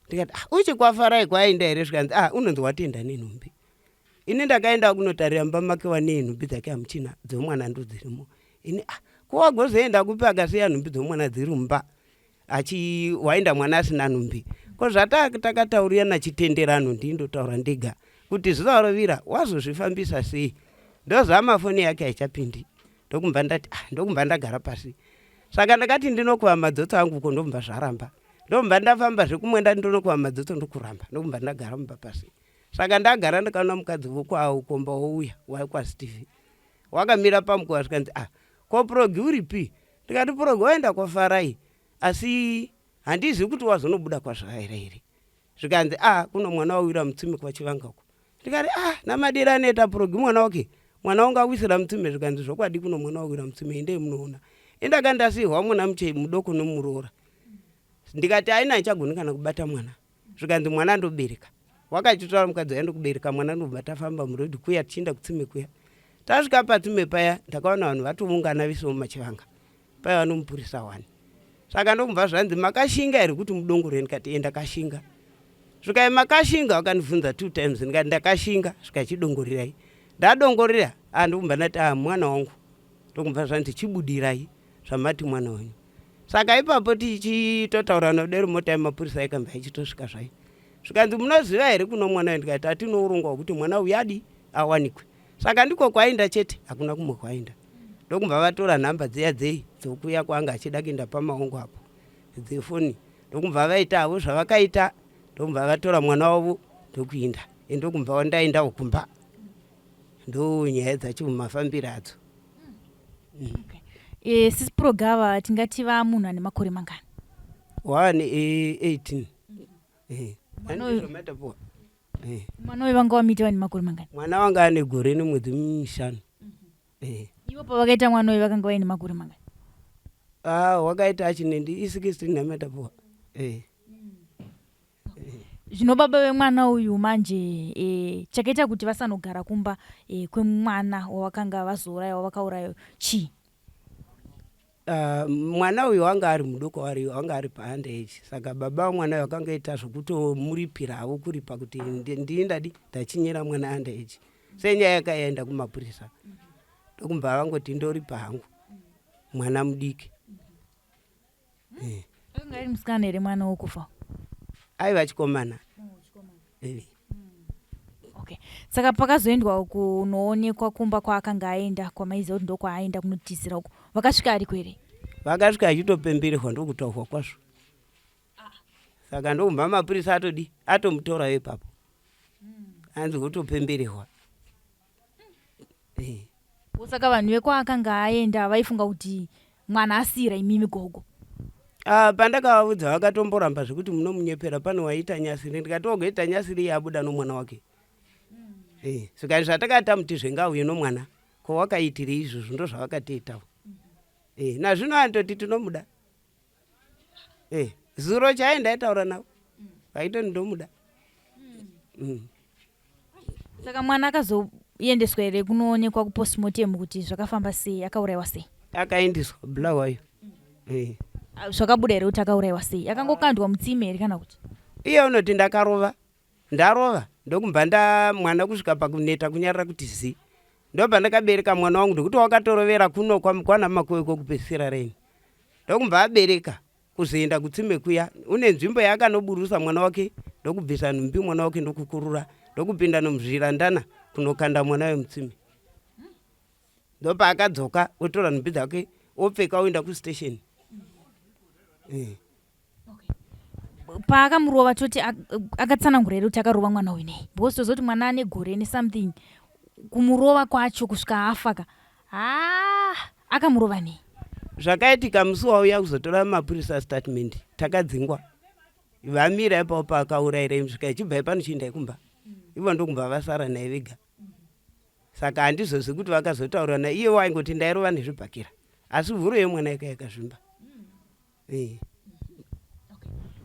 Ndikati, "Ah, uchikwafarai kwaenda here?" Zvikanzi, "Ah, unonzi watoenda nenhumbi." Ini ndakaenda kunotarira mumba make, wane nhumbi dzake hamuchina, dzomwana ndodzirimo. Ini, "Ah, ko wagozoenda kupi akasiya nhumbi dzomwana dziri mumba? Achi waenda mwana asina nhumbi. Ko zvatakataurirana chitenderano, ndindotaura ndega kuti zuva rovira, wazozvifambisa sei?" Ndozama foni yake, haichapindi. Ndokumba ndati, ah, ndokumba ndagara pasi. Saka ndakati ndinokuva madzotso angu uko, ndomba zvaramba. Ndomba ndafamba zvekumwe, ndati ndinokuva madzotso, ndokuramba. Ndokumba ndagara mumba pasi. Saka ndagara, ndikaona mukadzi wokwaUkomba wouya waikwasteve, wakamira pamukova. Zvikanzi, "Ah, ko Progi uripi?" Ndikati, "Progi waenda kwafarai, asi handizivi kuti wazonobuda kwazvavaira here." Zvikanzi, "A, kuno mwana wawira mutsime kwachivanga uko." Ndikati ah, namadira anoita Progi mwana wake, mwana wangu awisira mutsime. Zvikanzi zvokwadi kuno mwana wawira mutsime, endei munoona. Indaka ndasihwa mwana muche mudoko nomuroora. Ndikati aina achagoni kana kubata mwana. Zvikanzi mwana ndobereka. Wakachitora mukadzi waenda kubereka mwana ndobva tafamba muroad kuya tichienda kutsime kuya. Tasvika patsime paya ndakaona vanhu vatoungana vese mumachivanga. Paiva nomupurisa wani. Saka ndokubva zvanzi makashinga here kuti mudongore ndikati e ndakashinga. Zvikai makashinga vakandibvunza two times ndikati ndakashinga zvikai chidongorirai. Ndadongorera ah ndokubva ndati ah mwana wangu. Ndokubva zvanzi chibudirai zvamati mwana wenyu. Saka ipapo tichitotaurana kudero mota yemapurisa yakamba ichitosvika zvayo. Zvikanzi munoziva here kuno mwana uyu ndikati hatino urongwa hwekuti mwana uyu adi awanikwe. Saka ndiko kwaenda chete hakuna kumwe kwaenda. Ndokubva vatora nhamba dziya dzei dzokuya kwaanga achida kuenda pamaongo apo dzefoni ndokubva vaita havo zvavakaita ndokubva vatora mwana wavo ndokuinda ndokubva ndaendawo kumba ndo nyaya dzacho mafambiro adzo.
Okay. E, Sis Progava tingati va munhu ane makore mangani?
Wane 18. Eh.
Mwana uyu eh. Mwana uyu vanga wamita vane makore mangani?
Mwana wanga ane gore nemwedzi mishanu.
Eh. Ivo pavakaita mwana uyu vakanga vaine makore mangani?
Ah, wakaita achinendi i16 namatapuwa. Eh.
Zvino baba vemwana uyu manje e, chakaita kuti vasanogara kumba e, kwemwana wavakanga vazouraya wavakauraya chii?
Mwana uyu wanga ari mudoko ari wanga ari paund age saka baba vamwana uyu vakanga ita zvokutomuripira havo kuripa kuti ndii ndadi ndachinyira mwana under age senyaya yakaenda kumapurisa ndokumba vangoti ndoripa hangu mwana mudiki.
Eh. Anga ari musikana here mwana wokufa?
Aiva chikomana. Oh, eh.
Okay. Saka pakazoendwa kunoonekwa kumba kwaakanga aenda kwamaiziva kuti ndokwaaenda kunotizira uko. Vakasvika ariko here?
Vakasvika achitopembererwa ndokutaurwa kwazvo. Saka ndokubva mapurisa atodi atomutorayo ipapo. Hanzi wotopembererwa.
Eh. Saka vanhu vekwaakanga aenda vaifunga kuti mwana asira imimi gogo.
Ah, pandakavaudza vakatomboramba zvekuti munomunyepera pane waita nyasiri ndikati ogoita nyasiri iye abuda nomwana wake mm. Eh, zvikati zvatakati tamuti zvengauye nomwana ko wakaitirei izvozvo ndozvavakatiitawo mm. Eh, nazvino anototi tinomuda Eh, zuro chaiye ndaitaura navo vaitoti ndomuda mm.
Saka mwana akazoendeswa here kunoonekwa kupostmortem kuti zvakafamba sei, akaurayiwa sei?
Akaendeswa Bulawayo.
Eh. Ah, zvakabuda here kuti akaurayiwa sei? Akangokandwa mutsime here kana kuti?
Iye unoti ndakarova, ndarova ndokubva nda mwana kusvika pakuneta kunyarara kuti zi. Ndopandakabereka mwana wangu ndokuti wakatorovera kuno kwana makoe kwekupedzisira reni. Ndokubva abereka kuzoenda kutsime kuya une nzvimbo yaakanoburusa mwana wake ndokubvisa nhumbi mwana wake ndokukurura ndokupinda nomuzvirandana kunokanda mwana wemutsime ndopaakadzoka otora nhumbi dzake opfeka oenda kustation
eh. Paakamurova toti akatsanangura here kuti akarova mwana uyu nei because tozoti mwana ane gore nesomething kumurova kwacho kusvika afa ka haa akamurova nei?
Zvakaitika musi wauya kuzotora mapurisa statement takadzingwa vamira ipapo paakauraira imi svika ichibva ipano chiindai kumba ivo ndokubva vasara naye vega saka handizozivi kuti vakazotaurana iye waingoti ndairova nezvibhakera asi huro yemwana yaka yakazvimba
Eh.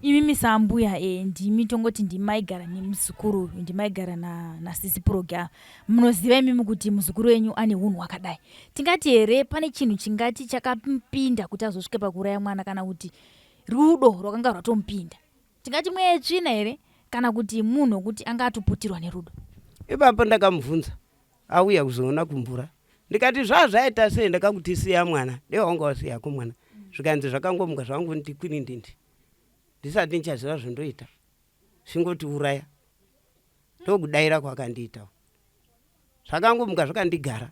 Imimi saambuya eh, ndimi tongoti ndimi maigara nemuzukuru uyu ndimaigara nasisi na Proga munoziva imimi kuti muzukuru wenyu ane unhu hwakadai tingati here pane chinhu chingati chakapinda kuti azosvike pakuuraya mwana kana kuti rudo rwakanga rwatomupinda tingati mweya yetsvina here kana kuti munhu wekuti anga atoputirwa nerudo
ipapo ndakamubvunza Auya kuzoona kumvura ndikati zvazvaita sei ndakakuti siya mwana dei wanga wasiya hako mwana zvikanzi zvakangomuka zvangonditi kwinindindi ndisati ndichaziva zvondoita zvingotiuraya ndokudaira kwakandiita zvakangomuka zvakandigara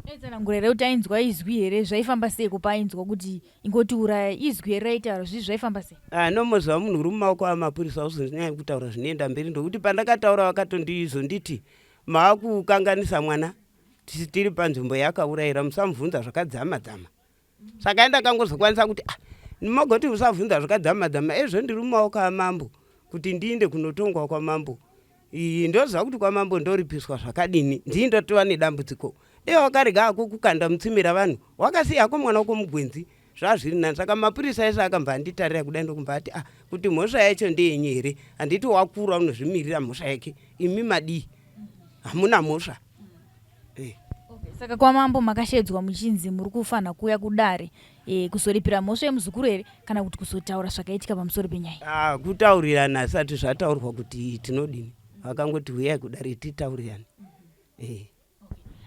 Aitsanangura here kuti ainzwa izwi here zvaifamba sei ko paainzwa kuti ingotiuraya izwi here raitaura zvii zvaifamba sei?
Ah, no moziva munhu uri mumaoko amapurisa uzonyanya kutaura zvinoenda mberi ndokuti pandakataura vakatondizonditi maakukanganisa mwana tiri panzvimbo yaakaurayira musamubvunza zvakadzama dzama saka ndakangozokwanisa kuti ah, mogoti usabvunza zvakadzama dzama ezvo ndiri mumaoko amambo kuti ndiinde kunotongwa kwamambo. Iyi ndoziva kuti kwamambo ndoripiswa zvakadini ndii ndotova nedambudziko. Dei wakarega hako kukanda mutsime ravanhu wakasiya hako mwana wako mugwenzi zvazviri nani. Saka mapurisa ese akambva anditarira kudai ndokumbva ati ah kuti mhosva yacho ndeyenyu here handiti wakura unozvimirira mhosva yake imi madii hamuna mhosva.
Eh. Okay, saka kwamambo makashedzwa muchinzi muri kufanira kuuya kudare e, kuzoripira mhosva yemuzukuru here kana kuti kuzotaura zvakaitika pamusoro penyaya
ah, kutaurirana asati zvataurwa kuti tinodini vakangoti huyai kudare titaurirane mm -hmm. eh.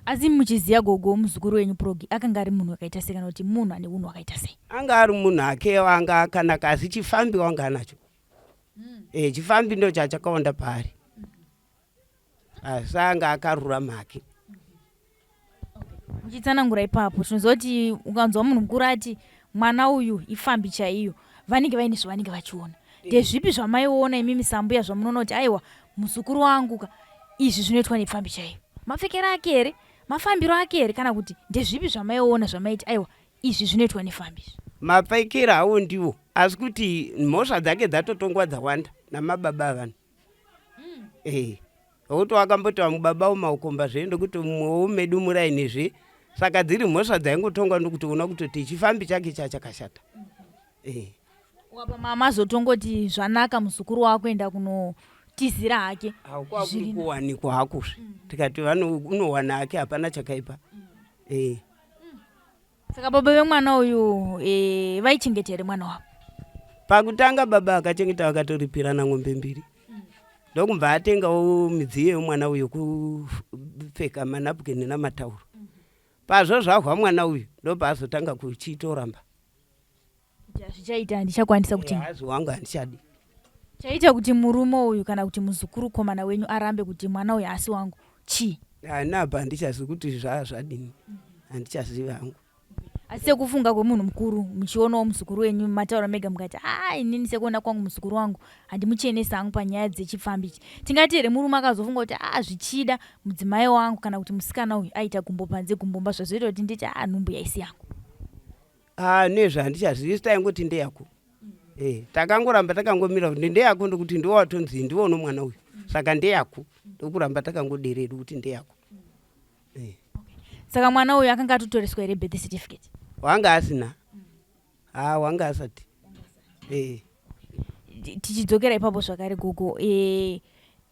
Asi muchiziva gogo muzukuru wenyu Progi akanga ari munhu akaita sei kana kuti munhu ane unhu hwakaita sei?
Anga ari munhu ake anga akanaka asi chifambi wanga anacho. Mm. Eh, chifambi ndo chachakaonda paari. Asi anga akarurama hake.
Muchitsanangura ipapo tinoziva kuti ukanzwa munhu mukuru ati mwana uyu ifambi chaiyo vanenge vaine zvavanenge vachiona. Ndezvipi zvamaiona imimi sambuya zvamunoona kuti aiwa muzukuru wangu ka izvi zvinoitwa nepfambi chaiyo mapfekero ake here mafambiro ake here kana kuti ndezvipi zvamaiona zvamaiti aiwa izvi zvinoitwa nefambi izvi
mapfekero awo ndiwo asi kuti mhosva dzake dzatotongwa dzawanda namababa avanhu mm. eh nokuti wakamboti vamwe baba umaukomba zve ndokuti mumwewo medu muraini zve saka dziri mhosva dzaingotongwa ndokuti una kutoti chifambi chake chachakashata mm
-hmm. eh Wapa mama azotongoti zvanaka muzukuru wakuenda kunotizira hake.
Kwakuri kuwanikwa hakuzve mm. tikati unowana hake hapana chakaipa mm.
eh. Mm. Saka baba vemwana uyu eh, vaichengeta here mwana wavo?
Pakutanga baba akachengeta vakatoripirana ng'ombe mbiri ndokubva atengawo midziyo yemwana uyu kupfeka manapukeni namatauro mm. pazvo zvahwa mwana uyu ndopaazotanga kuchitoramba
Kuti hazvichaita handichakwanisa kuti
hazi wangu handichadi.
Chaita kuti murume uyu kana kuti muzukuru komana wenyu arambe kuti mwana uyu haasi wangu chii?
Haana apa handichazivi kuti zvaa zvadini handichazivi hangu.
Asi sekufunga kwemunhu mukuru muchionawo muzukuru wenyu mataura mega mukati haa inini sekuona kwangu muzukuru wangu handimuchenesi hangu panyaya dzechipfambi ichi. Tingati here murume akazofunga kuti haa zvichida mudzimai wangu kana kuti musikana uyu aita gumbo panze gumbo mumba zvazoita kuti nditi haa nhumbu yaisi yangu.
Ah, nezve handichazivi isu taingoti ndeyako eh, takangoramba takangomira kuti ndeyako ndokuti ndiwo watonzi ndiwo uno mwana uyu saka ndeyako ndokuramba takangoderedu kuti ndeyako
eh. Saka mwana uyu akanga atotoreswa here birth certificate?
Wanga asina ah, wanga asati
eh. Tichidzokera ipapo zvakare gogo eh,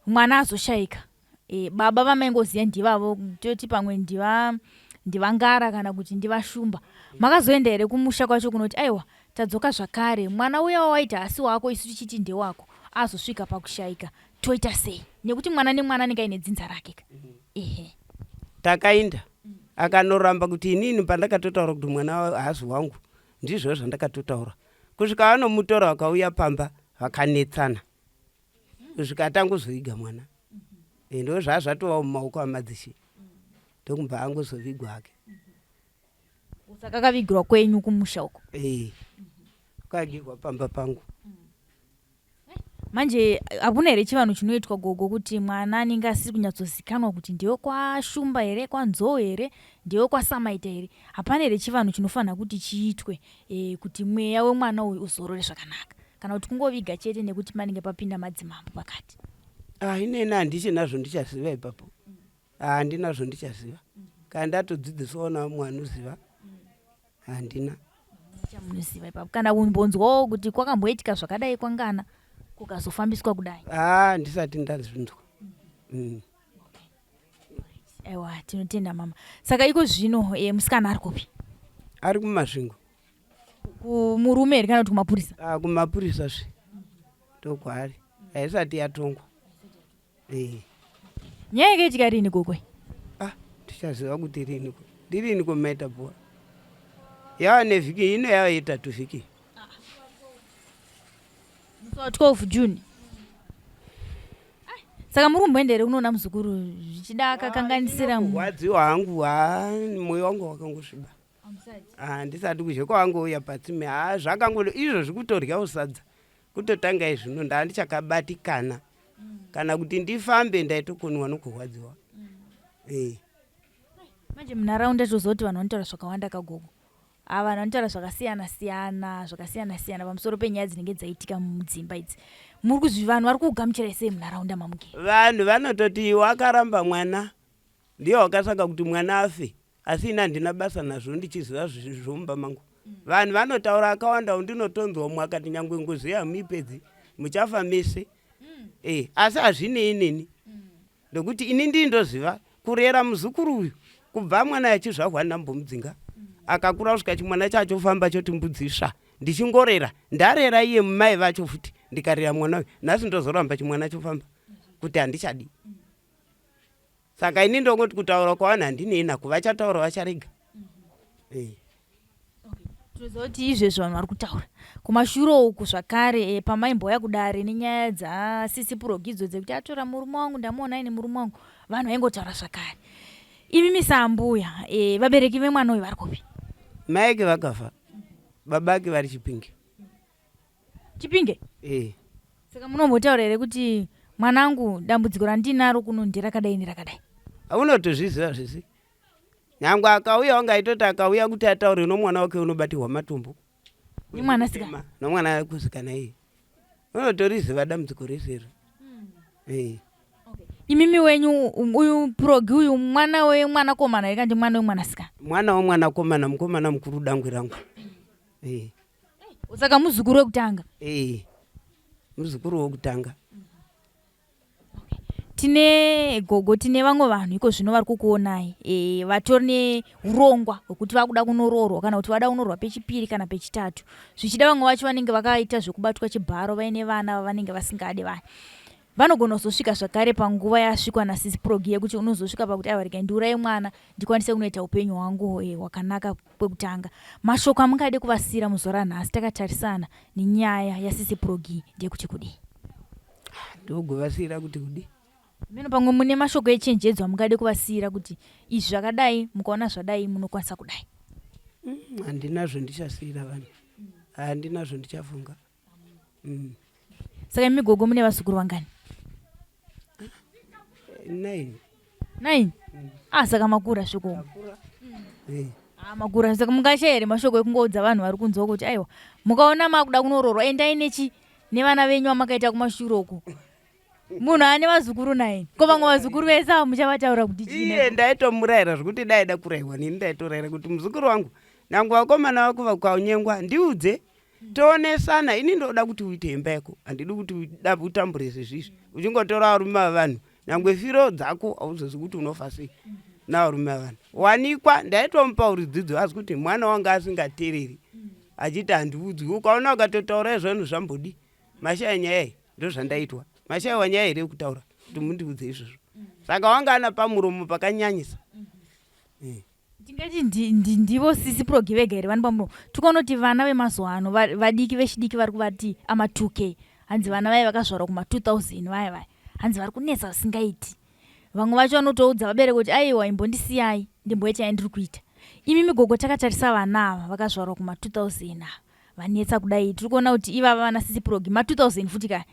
mwana azoshaika e, baba vamaingoziva ndivavo toti pamwe ndiva ndivangara kana kuti ndivashumba makazoenda here kumusha kwacho kunoti aiwa tadzoka zvakare mwana uya wawaiti haasi wako isu tichiti ndewako azosvika pakushaika toita sei nekuti mwana nemwana anenge aine dzinza rake ka ehe
takainda akanoramba kuti inini pandakatotaura kuti mwana haasi wangu ndizvo zvandakatotaura kusvika vanomutora vakauya pamba vakanetsana kusvika atangozoviga mwana eh, ndo zvaa zvatova mumaoko amadzishe ndokumba angozovigwa hake
saka akavigirwa kwenyu kumusha uko
eh, akavigirwa pamba pangu
manje hakuna here chivanhu chinoitwa gogo kuti mwana anenge asiri kunyatsozikanwa kuti ndewe kwashumba here kwanzou here ndewe kwasamaita here hapana here chivanhu chinofanira kuti chiitwe e, kuti mweya wemwana uyu uzorore zvakanaka kana kuti kungoviga chete nekuti panenge papinda madzimambo pakati
ah, ineni handichina zvondichaziva ipapo ah, handina zvondichaziva kana ndatodzidziswawo navamwe vanoziva handina
chamunoziva ipapo kana kumbonzwawo kuti kwakamboitika zvakadai kwangana kukazofambiswa kudai
ah, ndisati ndazvinzwa mm.
Aiwa tinotenda mama. Saka iko zvino e, musikana ari kupi?
Ari kuMasvingo.
Kumurume here kana kuti kumapurisa?
Ah, kumapurisa zve. Ndokwaari. Haisati yatongwa.
Eh. Nyaya yakaitika rini gokwe?
Ah, tichaziva kuti rini ko. Ndirini ko maita bhora. Yava nevhiki ino yava yetatu vhiki.
Musi wa 12 June. Saka muri kumboenda here kunoona muzukuru zvichida akakanganisira
kurwadziwa hangu ha moyo wangu wakangosviba. Handisati kuzhe kwawangouya patsime ha zvakango izvo zvikutoryawo sadza kutotanga izvino ndandichakabatikana kana kuti ndifambe ndaitokoniwa nokurwadziwa.
Eh. Manje munharaunda tozoti vanhu vanotaura zvakawanda kagogo. Ava vanhu vanotaura zvakasiyana siyana zvakasiyana siyana pamusoro penyaya dzinenge dzaitika mudzimba idzi. Muri kuzvi vanhu vari kuugamuchirai sei munharaunda mamugere?
Vanhu vanototi wakaramba mwana ndiye wakasaka kuti mwana afe asi ini handina basa nazvo ndichiziva zvomumba mangu. Vanhu vanotaura akawanda undinotonzwa umwe akati nyangwe ngozi hamuipedzi muchafa mese. Eh, asi hazvinei neni ndokuti ini ndii ndoziva kurera muzukuru uyu kubva mwana achizvahwa ndambomudzinga akakura kusvika chimwana chachofamba choti mbudzi sva ndichingorera ndarera iye mai vacho futi ndikarera mwana uyu nhasi ndozoramba chimwana chofamba kuti handichadi saka ini ndongoti kutaura kwavanhu handinei nako vachataura vacharega eh.
Tinoziva kuti izvezvi vanhu vari kutaura kumashure uku zvakare eh, pamaimbouya kudare nenyaya dzasisi Purogidzo dzekuti atora murume wangu ndamuona aine murume wangu vanhu vaingotaura zvakare. Imi misambuya eh, vabereki vemwana uyu vari kupi?
Mai ake vakafa baba ake vari Chipinge.
Chipinge?
Eh.
Saka munombotaura here kuti mwanangu dambudziko randinaro kuno nderakadai nerakadai?
Unotozviziva zvese. Nyangwe akauya wangaitoti akauya kuti ataure nomwana wake unobatirwa matombo.
Nemwanasikana?
Nomwana kusikana iye. Unotoriziva dambudziko rese iro. Eh.
Imimi wenyu uyu Progi uyu mwana wemwanakomana here kandi mwana wemwanasikana?
Mwana wemwanakomana mukomana mukuru dangwe rangu. Eh.
Saka muzukuru wekutanga?
Eh. Muzukuru wekutanga.
Tine gogo, tine vamwe vanhu iko zvino vari kukuonai e, vatori neurongwa hwekuti vakuda kunoroorwa kana kuti vada kunoroorwa pechipiri kana pechitatu. Zvichida vamwe vacho vanenge vakaita zvekubatwa chibharo vaine vana vavanenge vasingade vaya. Vanogona kuzosvika zvakare panguva yasvikwa nasisi Progi yekuti unozosvika pakuti aiwa regai ndiuraye mwana ndikwanise kunoita upenyu hwangu e, hwakanaka kwekutanga. Mashoko amungade kuvasiira muzuva ranhasi takatarisana nenyaya yasisi Progi ndeyekuti kudii?
Ndogovasiira kuti kudii?
Meno pamwe mune mashoko echenjedzo amungade kuvasiira kuti izvi zvakadai mukaona zvadai munokwanisa kudai.
Handinazvo ndichasiira vanhu. Handinazvo ndichafunga.
Saka imi gogo mune vazukuru vangani?
9.
9? Ah, saka makura zveko. Ah, makura saka mungashaya here mashoko ekungoudza vanhu vari kunzwa kuti aiwa mukaona makuda kunoroorwa endai nechi nevana venyu vamakaita kumashure uko. Munhu ane vazukuru 9. Ko vamwe vazukuru vese ava muchavataura kuti chii?
Iye ndaitomurayira zvekuti dai aida kurayirwa neni ndaitorayira kuti muzukuru wangu nyange vakomana vako vakanyengwa ndiudze toonesana ini ndoda kuti uite imba yako handidi kuti utambure sezvizvi uchingotora varume vavanhu nyangwe firo dzako hauzozi kuti unofa sei navarume vavanhu wanikwa ndaitomupa uridzidzo asi kuti mwana wanga asingatereri achiti handiudzwi ukaona ukatotaura izvonhu zvambodi mashaya nyaya iyi ndozvandaitwa mashaiwa nyaya here yekutaura kuti mundiudze izvozvo saka wanga ana pamuromo pakanyanyisa
Tingati ndivo sisi Progi vega here vanopa muromo? Tikaona kuti vana vemazuva ano vadiki vechidiki vari kuvati ama 2K hanzi vana vaye vakazvarwa kuma 2000 vaya vaya hanzi vari kunetsa zvisingaiti. Vamwe vacho vanotoudza vabereki kuti aiwa imbondisiyai ndimboita yandiri kuita. Imi migogo takatarisa vana ava vakazvarwa kuma 2000 ava vanetsa kudai tiri kuona kuti ivava vana sisi Progi ma 2000 futi kaya.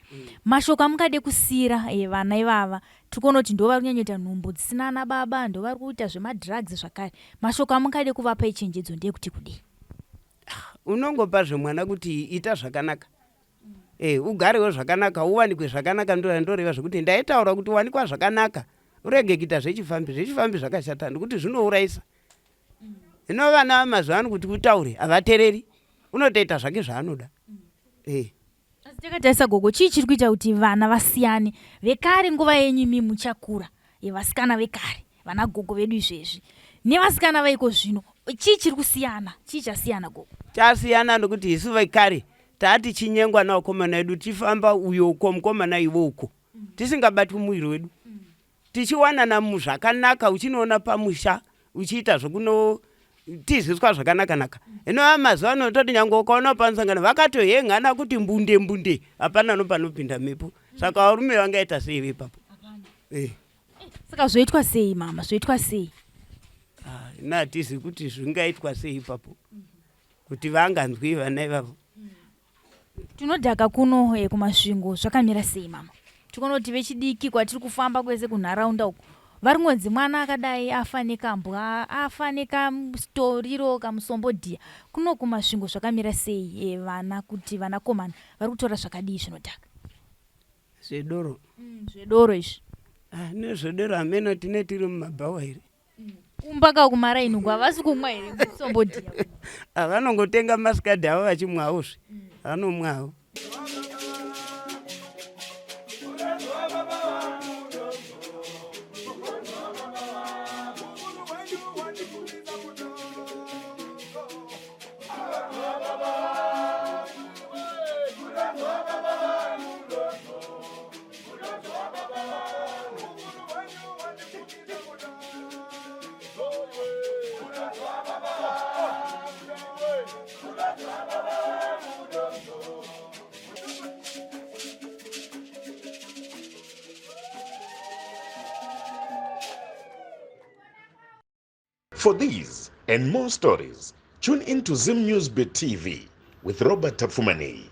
Mashoko amungade kusiira vana ivava tiri kuona kuti ndo vari kunyanyoita nhumbu dzisina ana baba ndo vari kuita zvemadrugs zvakare. Mashoko amungade kuvapa echenjedzo ndeyekuti kudii?
Unongopa zvemwana kuti ita zvakanaka. Ugarewo zvakanaka uwanikwe zvakanaka ndoreva zvekuti ndaitaura kuti wanikwa zvakanaka urege kuita zvechifambi. Zvechifambi zvakashata nekuti zvinourayisa. Hino vana vemazuva ano kuti utaure havatereri unotoita zvake zvaanoda.
Asi takatarisa gogo chii chiri kuita kuti vana vasiyane vekare nguva yenyu imi muchakura yevasikana vekare vana gogo vedu izvezvi nevasikana vaiko zvino chii chiri kusiyana chii chasiyana gogo?
Chasiyana nekuti isu vekare tatichinyengwa navakomana vedu tichifamba uyo uko mukomana ivo uko tisingabatwi muviri wedu tichiwanana muzvakanaka uchinoona pamusha uchiita zvekunotiziswa zvakanaka-naka. Hino aya mazuva ano toti nyange ukaona panosangana vakatohengana kuti mbunde mbunde hapana nopanopinda mhepo. Saka varume vangaita sei ipapo?
Saka zvoitwa sei mama, zvoitwa sei?
Ina hatizi kuti zvingaitwa sei ipapo kuti vanganzwi vana ivavo.
Tinodhaka kuno kuMasvingo zvakamira sei mama? Tikuona kuti vechidiki kwatiri kufamba kwese kunharaunda uku vari kungonzi mwana akadai afa nekambwa afa nekamutoriro kamusombodhiya. Kuno kuMasvingo zvakamira sei vana kuti vanakomana vari kutora zvakadii zvinodhaka?
Zvedoro.
Zvedoro izvi.
Ah, nezvedoro hameno tine tiri mumabhawa here?
Kumba ka kumaraini uko havasi kumwa here musombodhiya?
Ah, vanongotenga masikadhi avo vachimwawozve. Vanomwawo.
For these and more stories, tune in to Zim News Bit TV with Robert Tafumani.